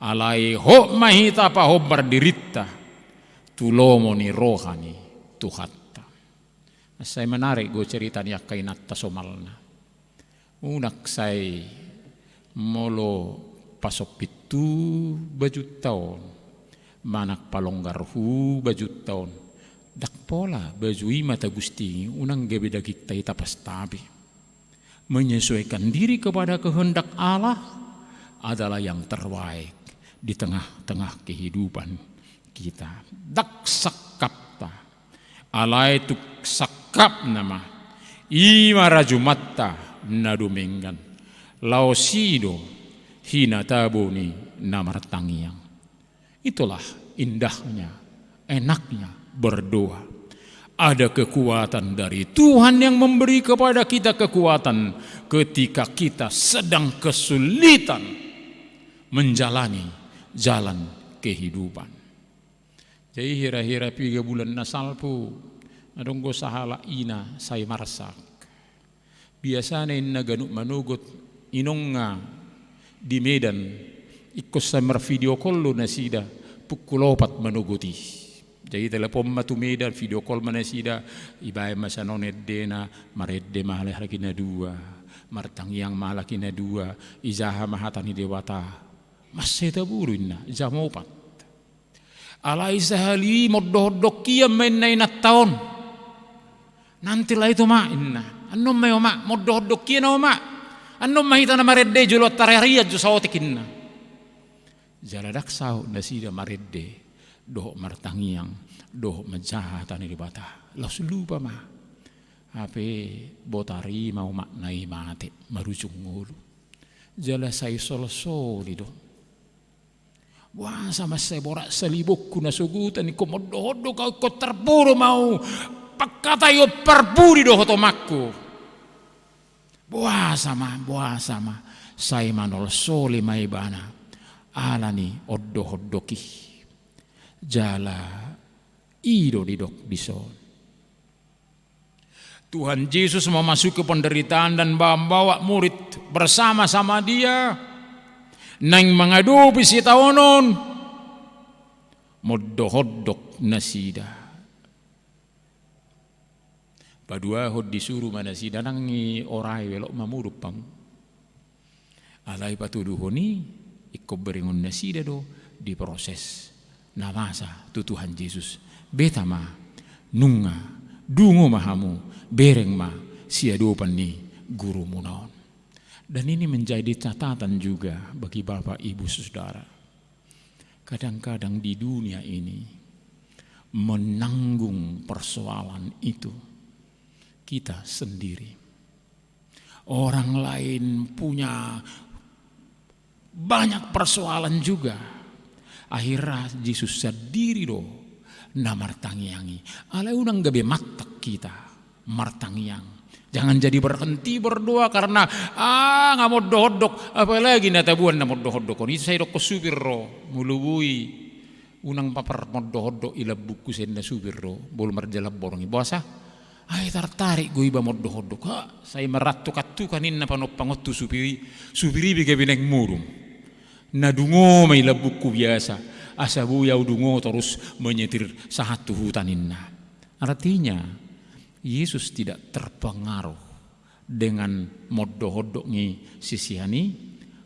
alai hot ma hita pahombar dirinta tu lomo ni roha ni Tuhanta. Sai menarik do cerita ni angka inanta somalna. Unang sai molo pasompit tu bajunta on, manang palonggar tu bajunta on, ndang pola baju i ma tagustingi, unang gabe dagingta i tapastapi. Menyesuaikan diri kepada kehendak Allah adalah yang terbaik di tengah-tengah kehidupan kita. Ndang sangkapta, alai tung sangkapna ma, i ma rajumanta na dumenggan. Laos i do hinatabo ni na martangiang. Itulah indahnya, enaknya berdoa. Ada kekuatan dari Tuhan yang memberi kepada kita kekuatan ketika kita sedang kesulitan menjalani jalan kehidupan. Jadi hira-hira piga bulan na salpu, adong do sahalak ina sai marsak. Biasana inna ganup manogot inongna di Medan, ingkon sai marvideo call do nasida pukul opat manogot i. Jadi telepon ma tu Medan, video call ma nasida, ibaen ma sian on endena, marende ma halak i na dua, martangiang ma halak i na dua, ijaha ma hata ni Debata. Mansai tabo do inna, jam opat. Alai sahali i mondok-ondok ia ma inna inanta on. Nanti lah itu ma inna. Annon ma i oma, mondok-ondok ia na oma. Annon ma hita na marende jolo antara ari an jo saotik inna. Jala ndang saut nasida marende dohot martangiang dohot manjaha hata ni Debata. Laos lupa ma. Hape botari ma umakna i mate marujung ngolu. Jala sai solsoli do. Boasa ma sai borat salibongku na sogot, ingkon mondorhondor au, ingkon tarpodom au, pangkataion parpudi dohot omakku. Boasa ma, boasa ma, sai manolsoli ma ibana, ala ni ondorhondor i. Jala i do didok dison. Tuhan Yesus memasuki penderitaan dan membawa murid bersama-sama Dia, naeng mangadopi sitaonon, mondorhondor nasida. Paduahon disuru ma nasida, nang i orai elok ma muduk pang. Alai patuduhon i, ingkon berengon nasida do diproses na masa tu Tuhan Jesus. Beta ma, nunga, dungo ma hamu, bereng ma siadopan ni gurumuna on. Dan ini menjadi catatan juga bagi Bapak, Ibu, Saudara. Kadang-kadang di dunia ini menanggung persoalan itu kita sendiri. Orang lain punya banyak persoalan juga. Akhirna Jesus sandiri do na martangiang i. Alai unang gabe mantap kita martangiang. Jangan jadi berhenti berdoa karena, ah, nga mondorhondor, apalagi na tabuan na mondorhondor on. Itu sai dokkon supir ro, molo boi unang paparmondorhondor i lambungku, sai ninna supir ro, molo marjalan borngin. Boasa? Ai tartarik do iba mondorhondor. Ha, sai marantuk-antukan ninna panompangon tu supir i, supir i pe gabe naeng modom. Na dungo ma i lambungku biasa, asa boi au dungo torus menyetir sahat tu huta ninna. Artinya, Yesus tidak terpengaruh dengan mondorhondor ni sisean i.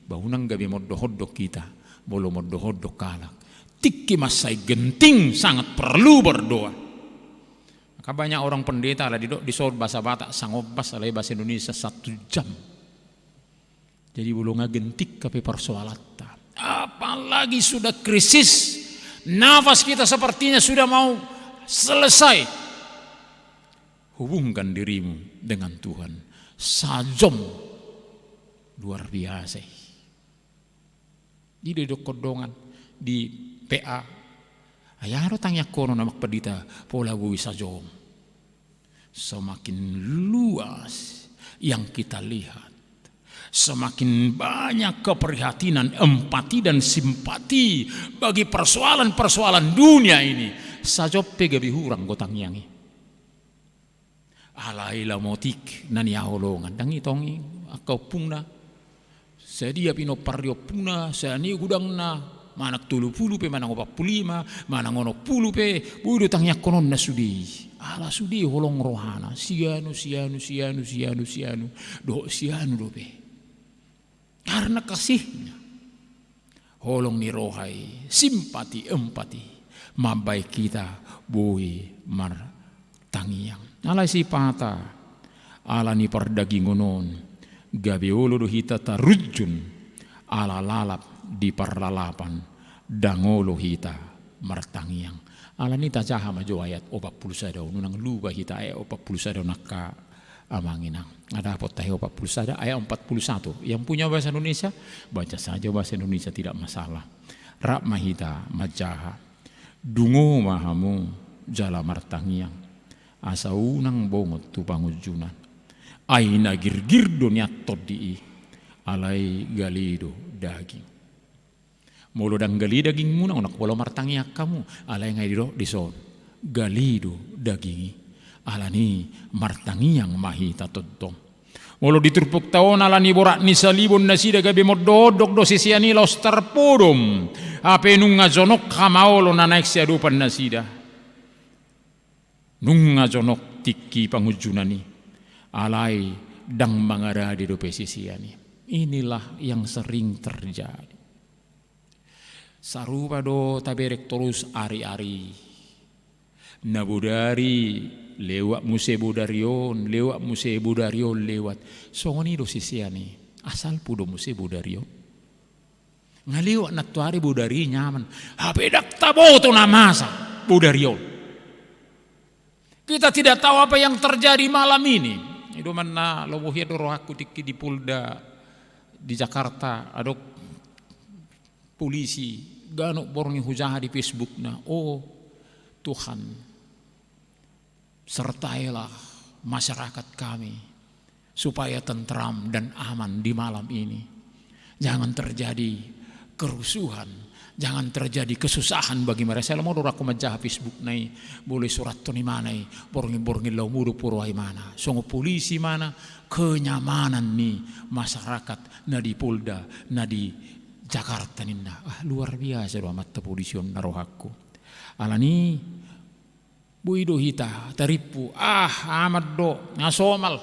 Ba unang gabe mondorhondor hita molo mondorhondor halak. Tingki mansai genting, sangat perlu berdoa. Maka banyak orang pendeta ala didok dison bahasa Batak sangombas, alai bahasa Indonesia satu jam. Jadi molo nga genting hape persoalanta, apalagi sudah krisis, nafas kita sepertinya sudah mau selesai, hubungkan dirimu dengan Tuhan. Sajom luar biasa i. Didokkon dongan di P A. Ai aha do tangiangkonon, Amang Pandita, pola boi sajom? Semakin luas yang kita lihat, semakin banyak keprihatinan, empati, dan simpati bagi persoalan-persoalan dunia ini. Sajom pe gabe hurang do tangiang i. Alai lamotik na nihaholongan, ndang i tong i angka ompungna. Sadia pinompar ni ompungna, sian i gudangna, manang tolu pulu pe, manang opat pulu lima, manang onom pulu pe, boi do tangiangkononna sude i. Ala sude holong rohana, sianu, sianu, sianu, sianu, sianu, dohot sianu dope. Karena kasihnya, holong ni roha i, simpati, empati, mambahen hita boi martangiang. Alai sipata, ala ni pardagingon on, gabe olo do hita tarunjun ala lalap di parlalapan, ndang olo hita martangiang. Ala ni i tajaha ma jo ayat opat pulu sada on, unang lupa hita ayat opat pulu sada on angka amang inang. Nga dapot tahe opat pulu sada ayat empat puluh satu. Yang punya bahasa Indonesia, baca saja bahasa Indonesia, tidak masalah. Rap ma hita manjaha. Dungo ma hamu jala martangiang, asa unang bongot tu pangunjunan. Ai na girgir do nian tondi i, alai gale do daging. Molo ndang gale dagingmuna, unang pola martangiang hamu, alai nga didok dison, gale do daging i. Ala ni i martangiang ma hita tongtong. Molo di turpukta on, ala ni borat ni salibon nasida gabe mondorhondor do sisean i laos tarpodom, hape nunga jonok hamaolon na naeng siadopan nasida. Nunga jonok tingki pangunjunan i, alai ndang mangarade dope sisean i. Inilah yang sering terjadi. Sarupa do taberek torus ari-ari. Na bodari lewat muse bodari on, lewat muse bodari on lewat. Songon i do sisean i. Asal pu do muse bodari on. Nga lewat nantuari bodari nyaman. Hape ndang taboto na masa bodari on. Kita tidak tahu apa yang terjadi malam ini. I do umbahen na lomo hian do rohangku tingki di Polda di Jakarta, adong polisi, ganup borngin hujaha di Facebookna. Oh Tuhan, sertailah masyarakat kami supaya tentram dan aman di malam ini. Jangan terjadi kerusuhan, jangan terjadi kesusahan bagi mereka. Sai lomo do rohangku manjaha Facebookna i, molo isurathon imana i, borngin-borngin laho mudop huroha imana. Songon polisi imana, kenyamanan ni masyarakat na di Polda, na di Jakarta ninna. Ah, luar biasa do amanta polisi on na rohangku. Alani boi do hita tarimpu, ah, aman do, nga somal.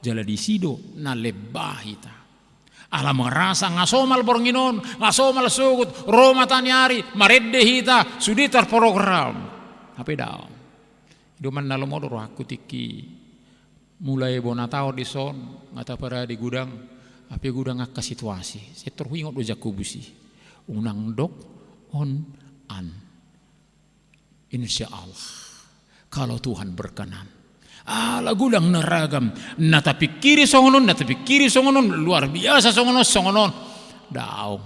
Jala disi do na lemba hita. Ala merasa nga somal borngin on, nga somal sogot, ro mataniari, marende hita, sude tarprogram. Hape daong. I do umbahen na lomo do rohangku tingki mulai bona taon dison, nga taparade godang, hape godang angka situasi. Sai tor huingot do Jakobus i. Unang dok on an. Insya Allah, kalau Tuhan berkenan. Ala godang na ragam, na tapikiri songon on, na tapikiri songon on, luar biasa songon on, songon on. Daong,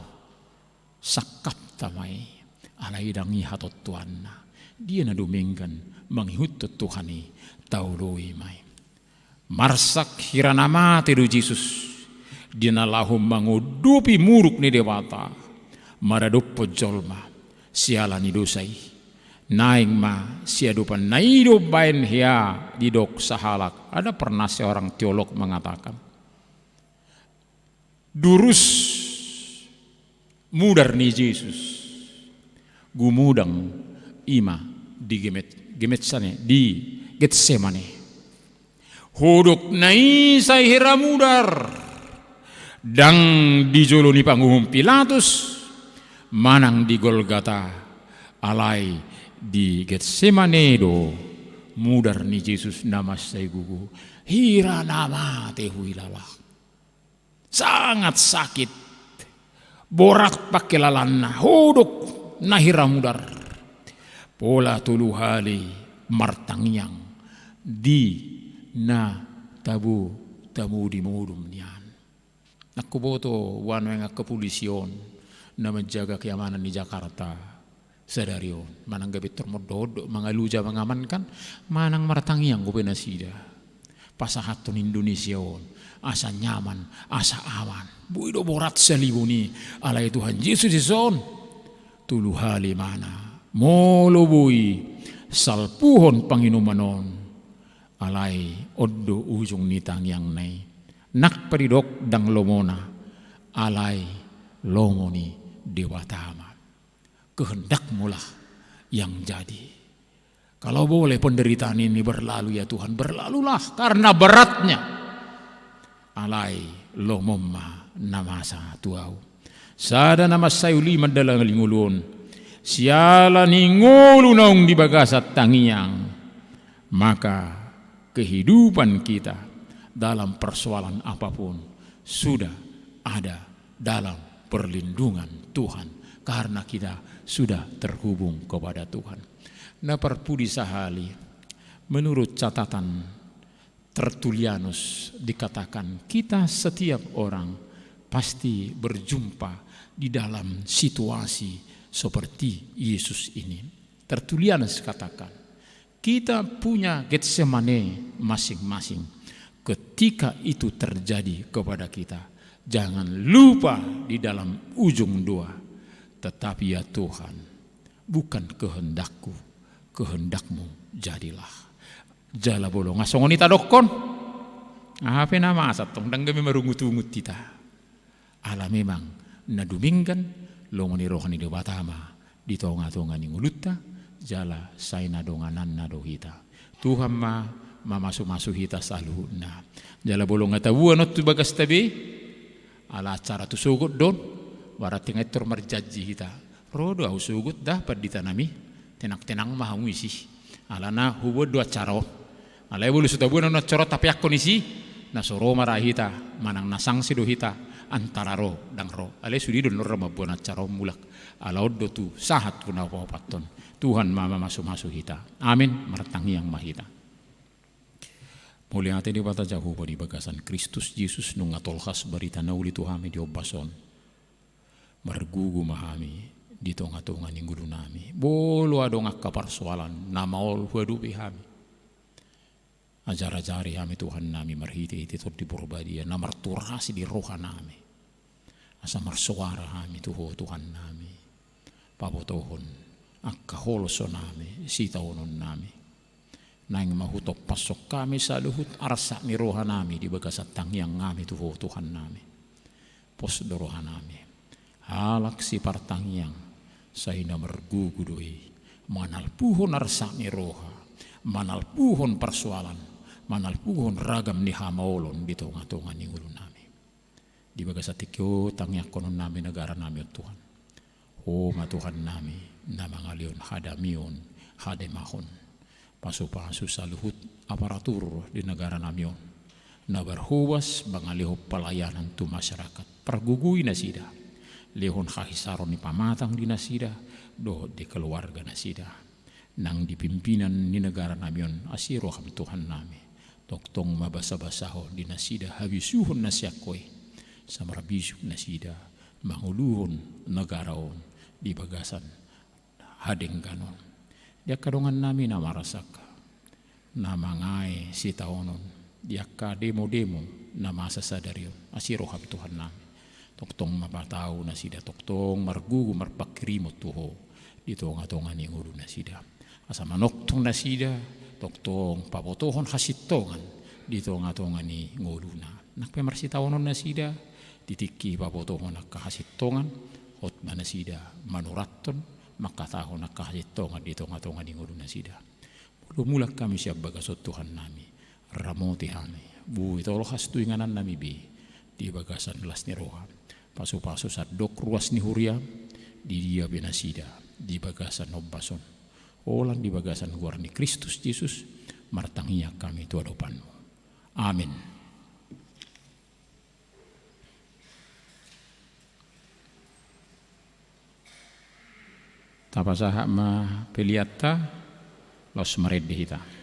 sangkapta ma i, alai ndang i hatontuanna. Dia na dumenggan mangihuthon Tuhan i, taoloi ma i. Marsak hira na mate do Jesus, di na laho mangudupi muruk ni Debata, maradophon jolma siala ni dosa i. Naeng ma siadopanna i do baen hea didok sahalak. Ada pernah seorang teolog mengatakan, durus mudar ni Jesus, gumodang i ma di Gemet-, Gemetsane, di Getsemane. Hudok na i sai hira mudar, ndang di jolo ni panguhum Pilatus, manang di Golgata, alai di Getsemane do mudar ni Jesus na mansai gogo. Hira na mate huhilala. Sangat sakit. Borat pangkilalaanna, hudok na hira mudar. Pola tolu hali martangiang di na tabo-tabo di modom nian. Nang huboto boha nuaeng angka polisi on na manjaga keamanan di Jakarta sadari on. Manang gabe tor mondok-ondok, mangaluja, mangamankan, manang martangiang dope nasida. Pasahathon Indonesia on asa nyaman, asa aman. Boi do borat salibun i, alai Tuhan Jesus dison tolu hali ma na, molo boi salpuhon panginuman on, alai on do ujung ni tangiangna i. Nang pe didok ndang lomona, alai lomo ni Debata ma. Kehendakmulah yang jadi. Kalau boleh penderitaan ini berlalu, ya Tuhan, berlalulah karena beratnya. Alai lomom ma na masa tu ahu. Sada na mansai uli ma dalan ni ngolu on. Siala ni ngolu naung di bagasan tangiang, maka kehidupan kita dalam persoalan apapun sudah ada dalam perlindungan Tuhan, karena kita sudah terhubung kepada Tuhan. Na parpudi sahali, menurut catatan Tertullianus dikatakan, kita setiap orang pasti berjumpa di dalam situasi seperti Yesus ini. Tertullianus katakan, kita punya Getsemane masing-masing. Ketika itu terjadi kepada kita, jangan lupa di dalam ujung doa, "Tetapi ya Tuhan, bukan kehendakku, kehendak-Mu jadilah." Jala molo nga songon i tadokkon, aha pe na masa tong, ndang gabe marungut-ungut hita. Ala memang na dumenggan lomo ni roha ni Debata ma di tonga-tonga ni ngolunta, jala sai na dongananna do hita. Tuhan ma mamasu-masu hita saluhutna. Jala molo nga taboan on tu bagasta be, ala acara tu sogot do on, berarti nga intor marjanji hita. Ro do ahu sogot da, pandita nami, tenang-tenang ma hamu disi. Alana huboan do acara on. Alai molo so taboan on acara on, tapeakkon disi, na so ro ma ra hita, manang na sangsi do hita, antara ro ndang ro. Alai sude do na ro mamboan acara on mulak. Ala on do tu sahat tu na paopathon. Tuhan ma mamasumasu hita. Amen. Martangiang ma hita. Mauliate Debata Jahowa di bagasan Kristus Jesus nunga tolhas barita na uli tu hami di ombas on. Margugu ma hami di tongatonga ni ngolunami. Molo adong angka parsoalan na maol huadopi hami, ajarajari hami Tuhannami marhitehite Tondi Porbadia na marturasi di rohanami. Asa marsoara hami tu Ho Tuhannami, pabotohon angka holsonami, sitaononnami. Naeng ma hutompashon hami saluhut arsak ni rohanami di bagasan tangiangnami tu Ho Tuhannami. Pos do rohanami halak sipartangiang, sai na margugu do i manalpuhon arsak ni roha, manalpuhon parsoalan, manalpuhon ragam ni hamaolon di tongatonga ni ngolunami. Di bagasan tingki on tangiangkononnami negaranami on Tuhan. Ho ma Tuhannami na mangalehon hadamion, hademahon. Pasupasu saluhut aparatur di negaranami on na marhobas mangalehon palayanan tu masyarakat. Pargugui nasida, lehon hahisaron ni pamatang di nasida dohot di keluarga nasida. Nang di pimpinan ni negaranami on, asi roham Tuhannami. Tongtong ma basabasahon di nasida habisuhon na sian Ho i. Asa marbisuk nasida mangoluhon negara on di bagasan hadengganon. Di angka dongannami na marsak, na mangae sitaonon, di angka demodemo na masa sadari on, asi roham Tuhannami. Tongtong ma patau nasida, tongtong margugu marpanghirimon tu Ho di tongatonga ni ngolunasida. Asa manongtong nasida, tongtong pabotohon hasintongan di tongatonga ni ngoluna. Nang pe marsitaonon nasida di tingki pabotohon angka hasintongan, hot ma nasida manurathon, mangkatahon angka hasintongan di tongatonga ni ngolunasida. Molo mulak hami sian bagas on Tuhannami, ramoti hami, boi tolhas tu inganannami be di bagasan las ni roha. Pasupasu sandok ruas ni huriam, di dia pe nasida di bagasan ombas on. Holan di bagasan goar ni Kristus Jesus martangiang hami tu adopanmu. Amen. Tapasahat ma peleanta, laos marende hita.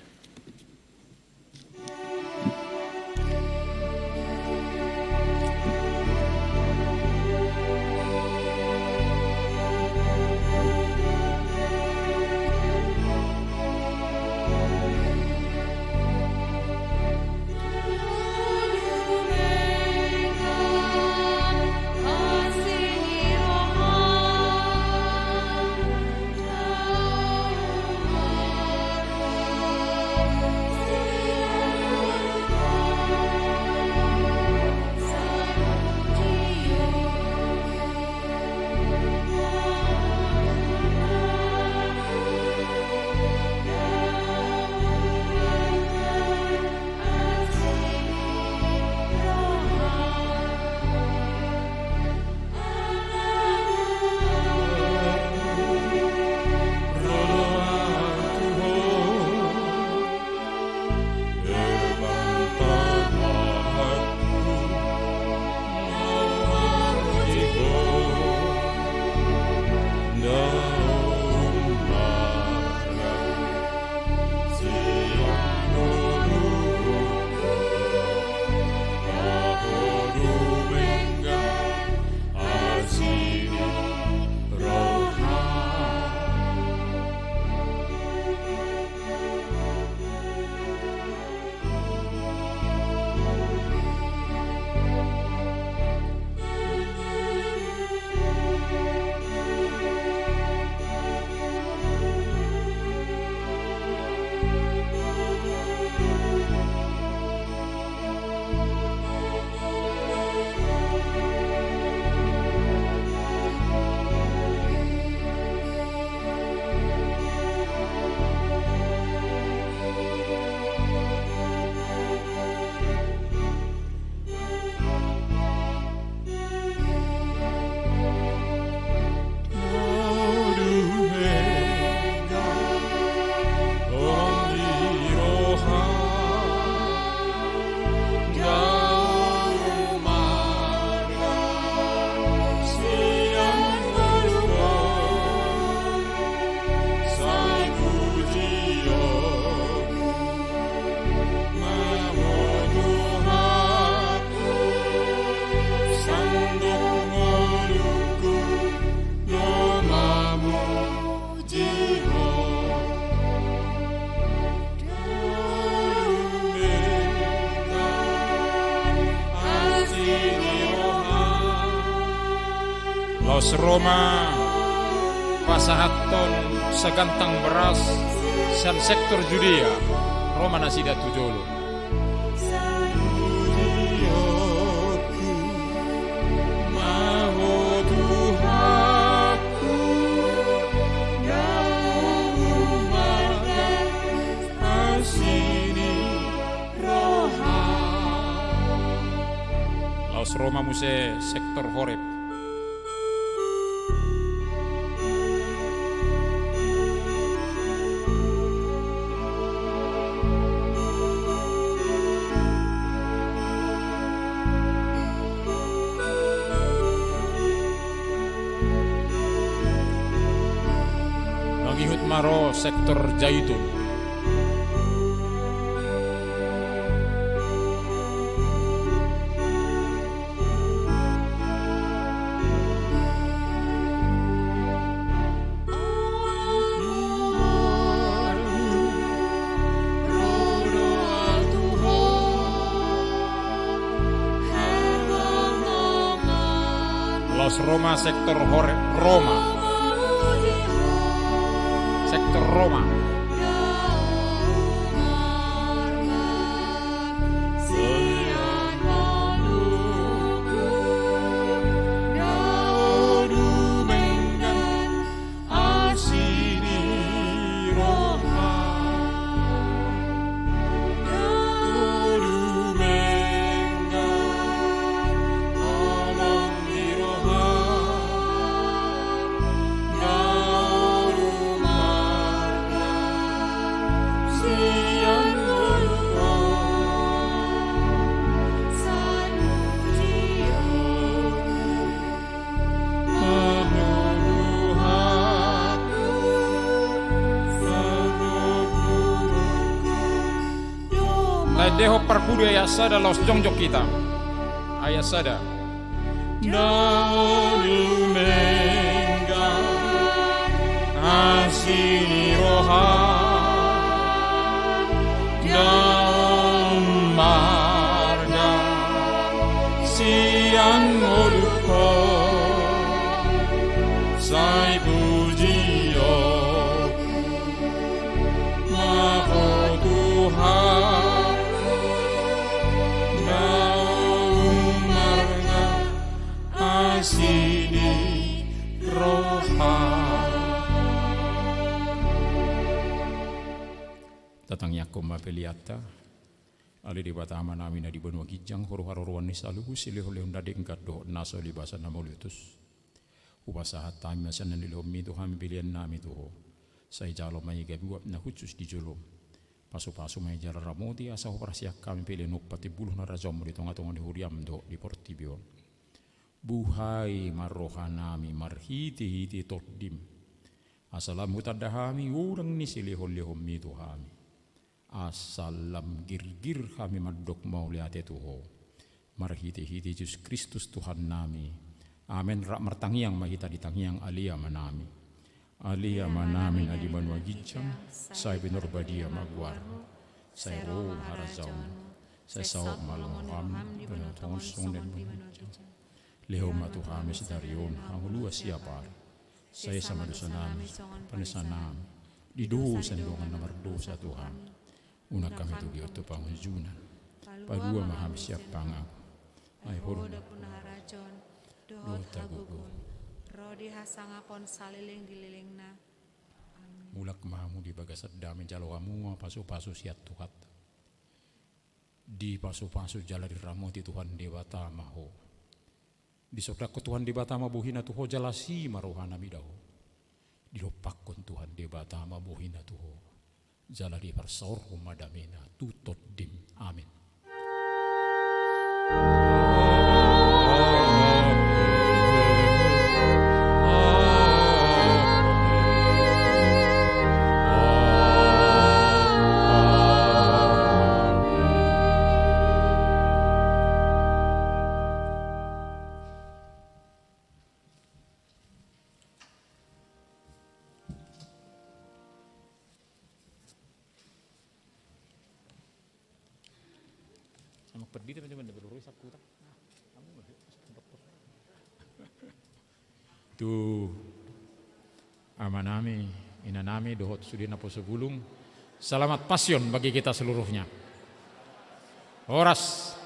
Laos ro ma pasahathon sagantang beras sian sektor Judea, ro ma nasida tu jolo. Laos ro ma muse sektor Horeb. Mangihut ma ro sektor Jaitun. Laos ro ma sektor Hore-, Roma. Sektor Roma. Taendehon parpudi ayat sada laos jongjong hita. Ayat sada. Dao dumenggan asi ni roha, dao marga sian ngolungku, sai pujion ma Ho Tuhan, dao marga asi ni roha. Tatangiangkon ma peleanta. Ale Debata Amanami na di banua ginjang, Ho do haroroan ni saluhut silehonlehon na denggan dohot na so libasan na mauliutus. Hupasahat hami ma sian na nilehonmi tu hami peleannami tu Ho. Sai jalo ma i gabe uap na hushus di jolom. Pasupasu ma i jala ramoti asa huparsiak hami pelean on patimbulhon harajaonmu di tongatonga ni huriam dohot di portibi on. Buhai ma rohanami marhitehite Tondim, asa lam hutanda hami godang ni silehonlehonmi tu hami. Asa lam girgir hami mandok mauliate tu Ho. Marhitehite Jesus Kristus Tuhannami. Amen. Rap martangiang ma hita di tangiang Ale Amanami. Ale Amanami na di banua ginjang, sai pinarbadia ma goarmu. Sai ro ma harajaonmu. Sai saut ma lomo ni roham di banua tonga on songon na di banua ginjang. Lehon ma tu hami sadari on hangoluan siapari. Sai esa ma dosanami songon panesanami di dosa ni dongan na mardosa tu hami. Unang hami togihon tu pangunjunan. Palua ma hami sian pangago. Ai Ho do nampuna harajaon dohot hagogoon, ro di hasangapon saleleng ni lelengna. Amen. Mulak ma hamu di bagasan dame, jalo hamu ma pasupasu sian Tuhanta. Dipasupasu jala diramoti Tuhan Debata ma ho. Disondangkon Tuhan Debata ma bohina tu ho jala asi ma rohana mida ho. Didompakkon Tuhan Debata ma bohina tu ho jala diparsaorhon ma damena tu tondim. Amen. Sama peddi tapi cuma double roy sakuta. Kamu nggak sih? Dokter. Tu amanami, inanami, dohot sude naposo bulung. Selamat Passion bagi kita seluruhnya. Horas.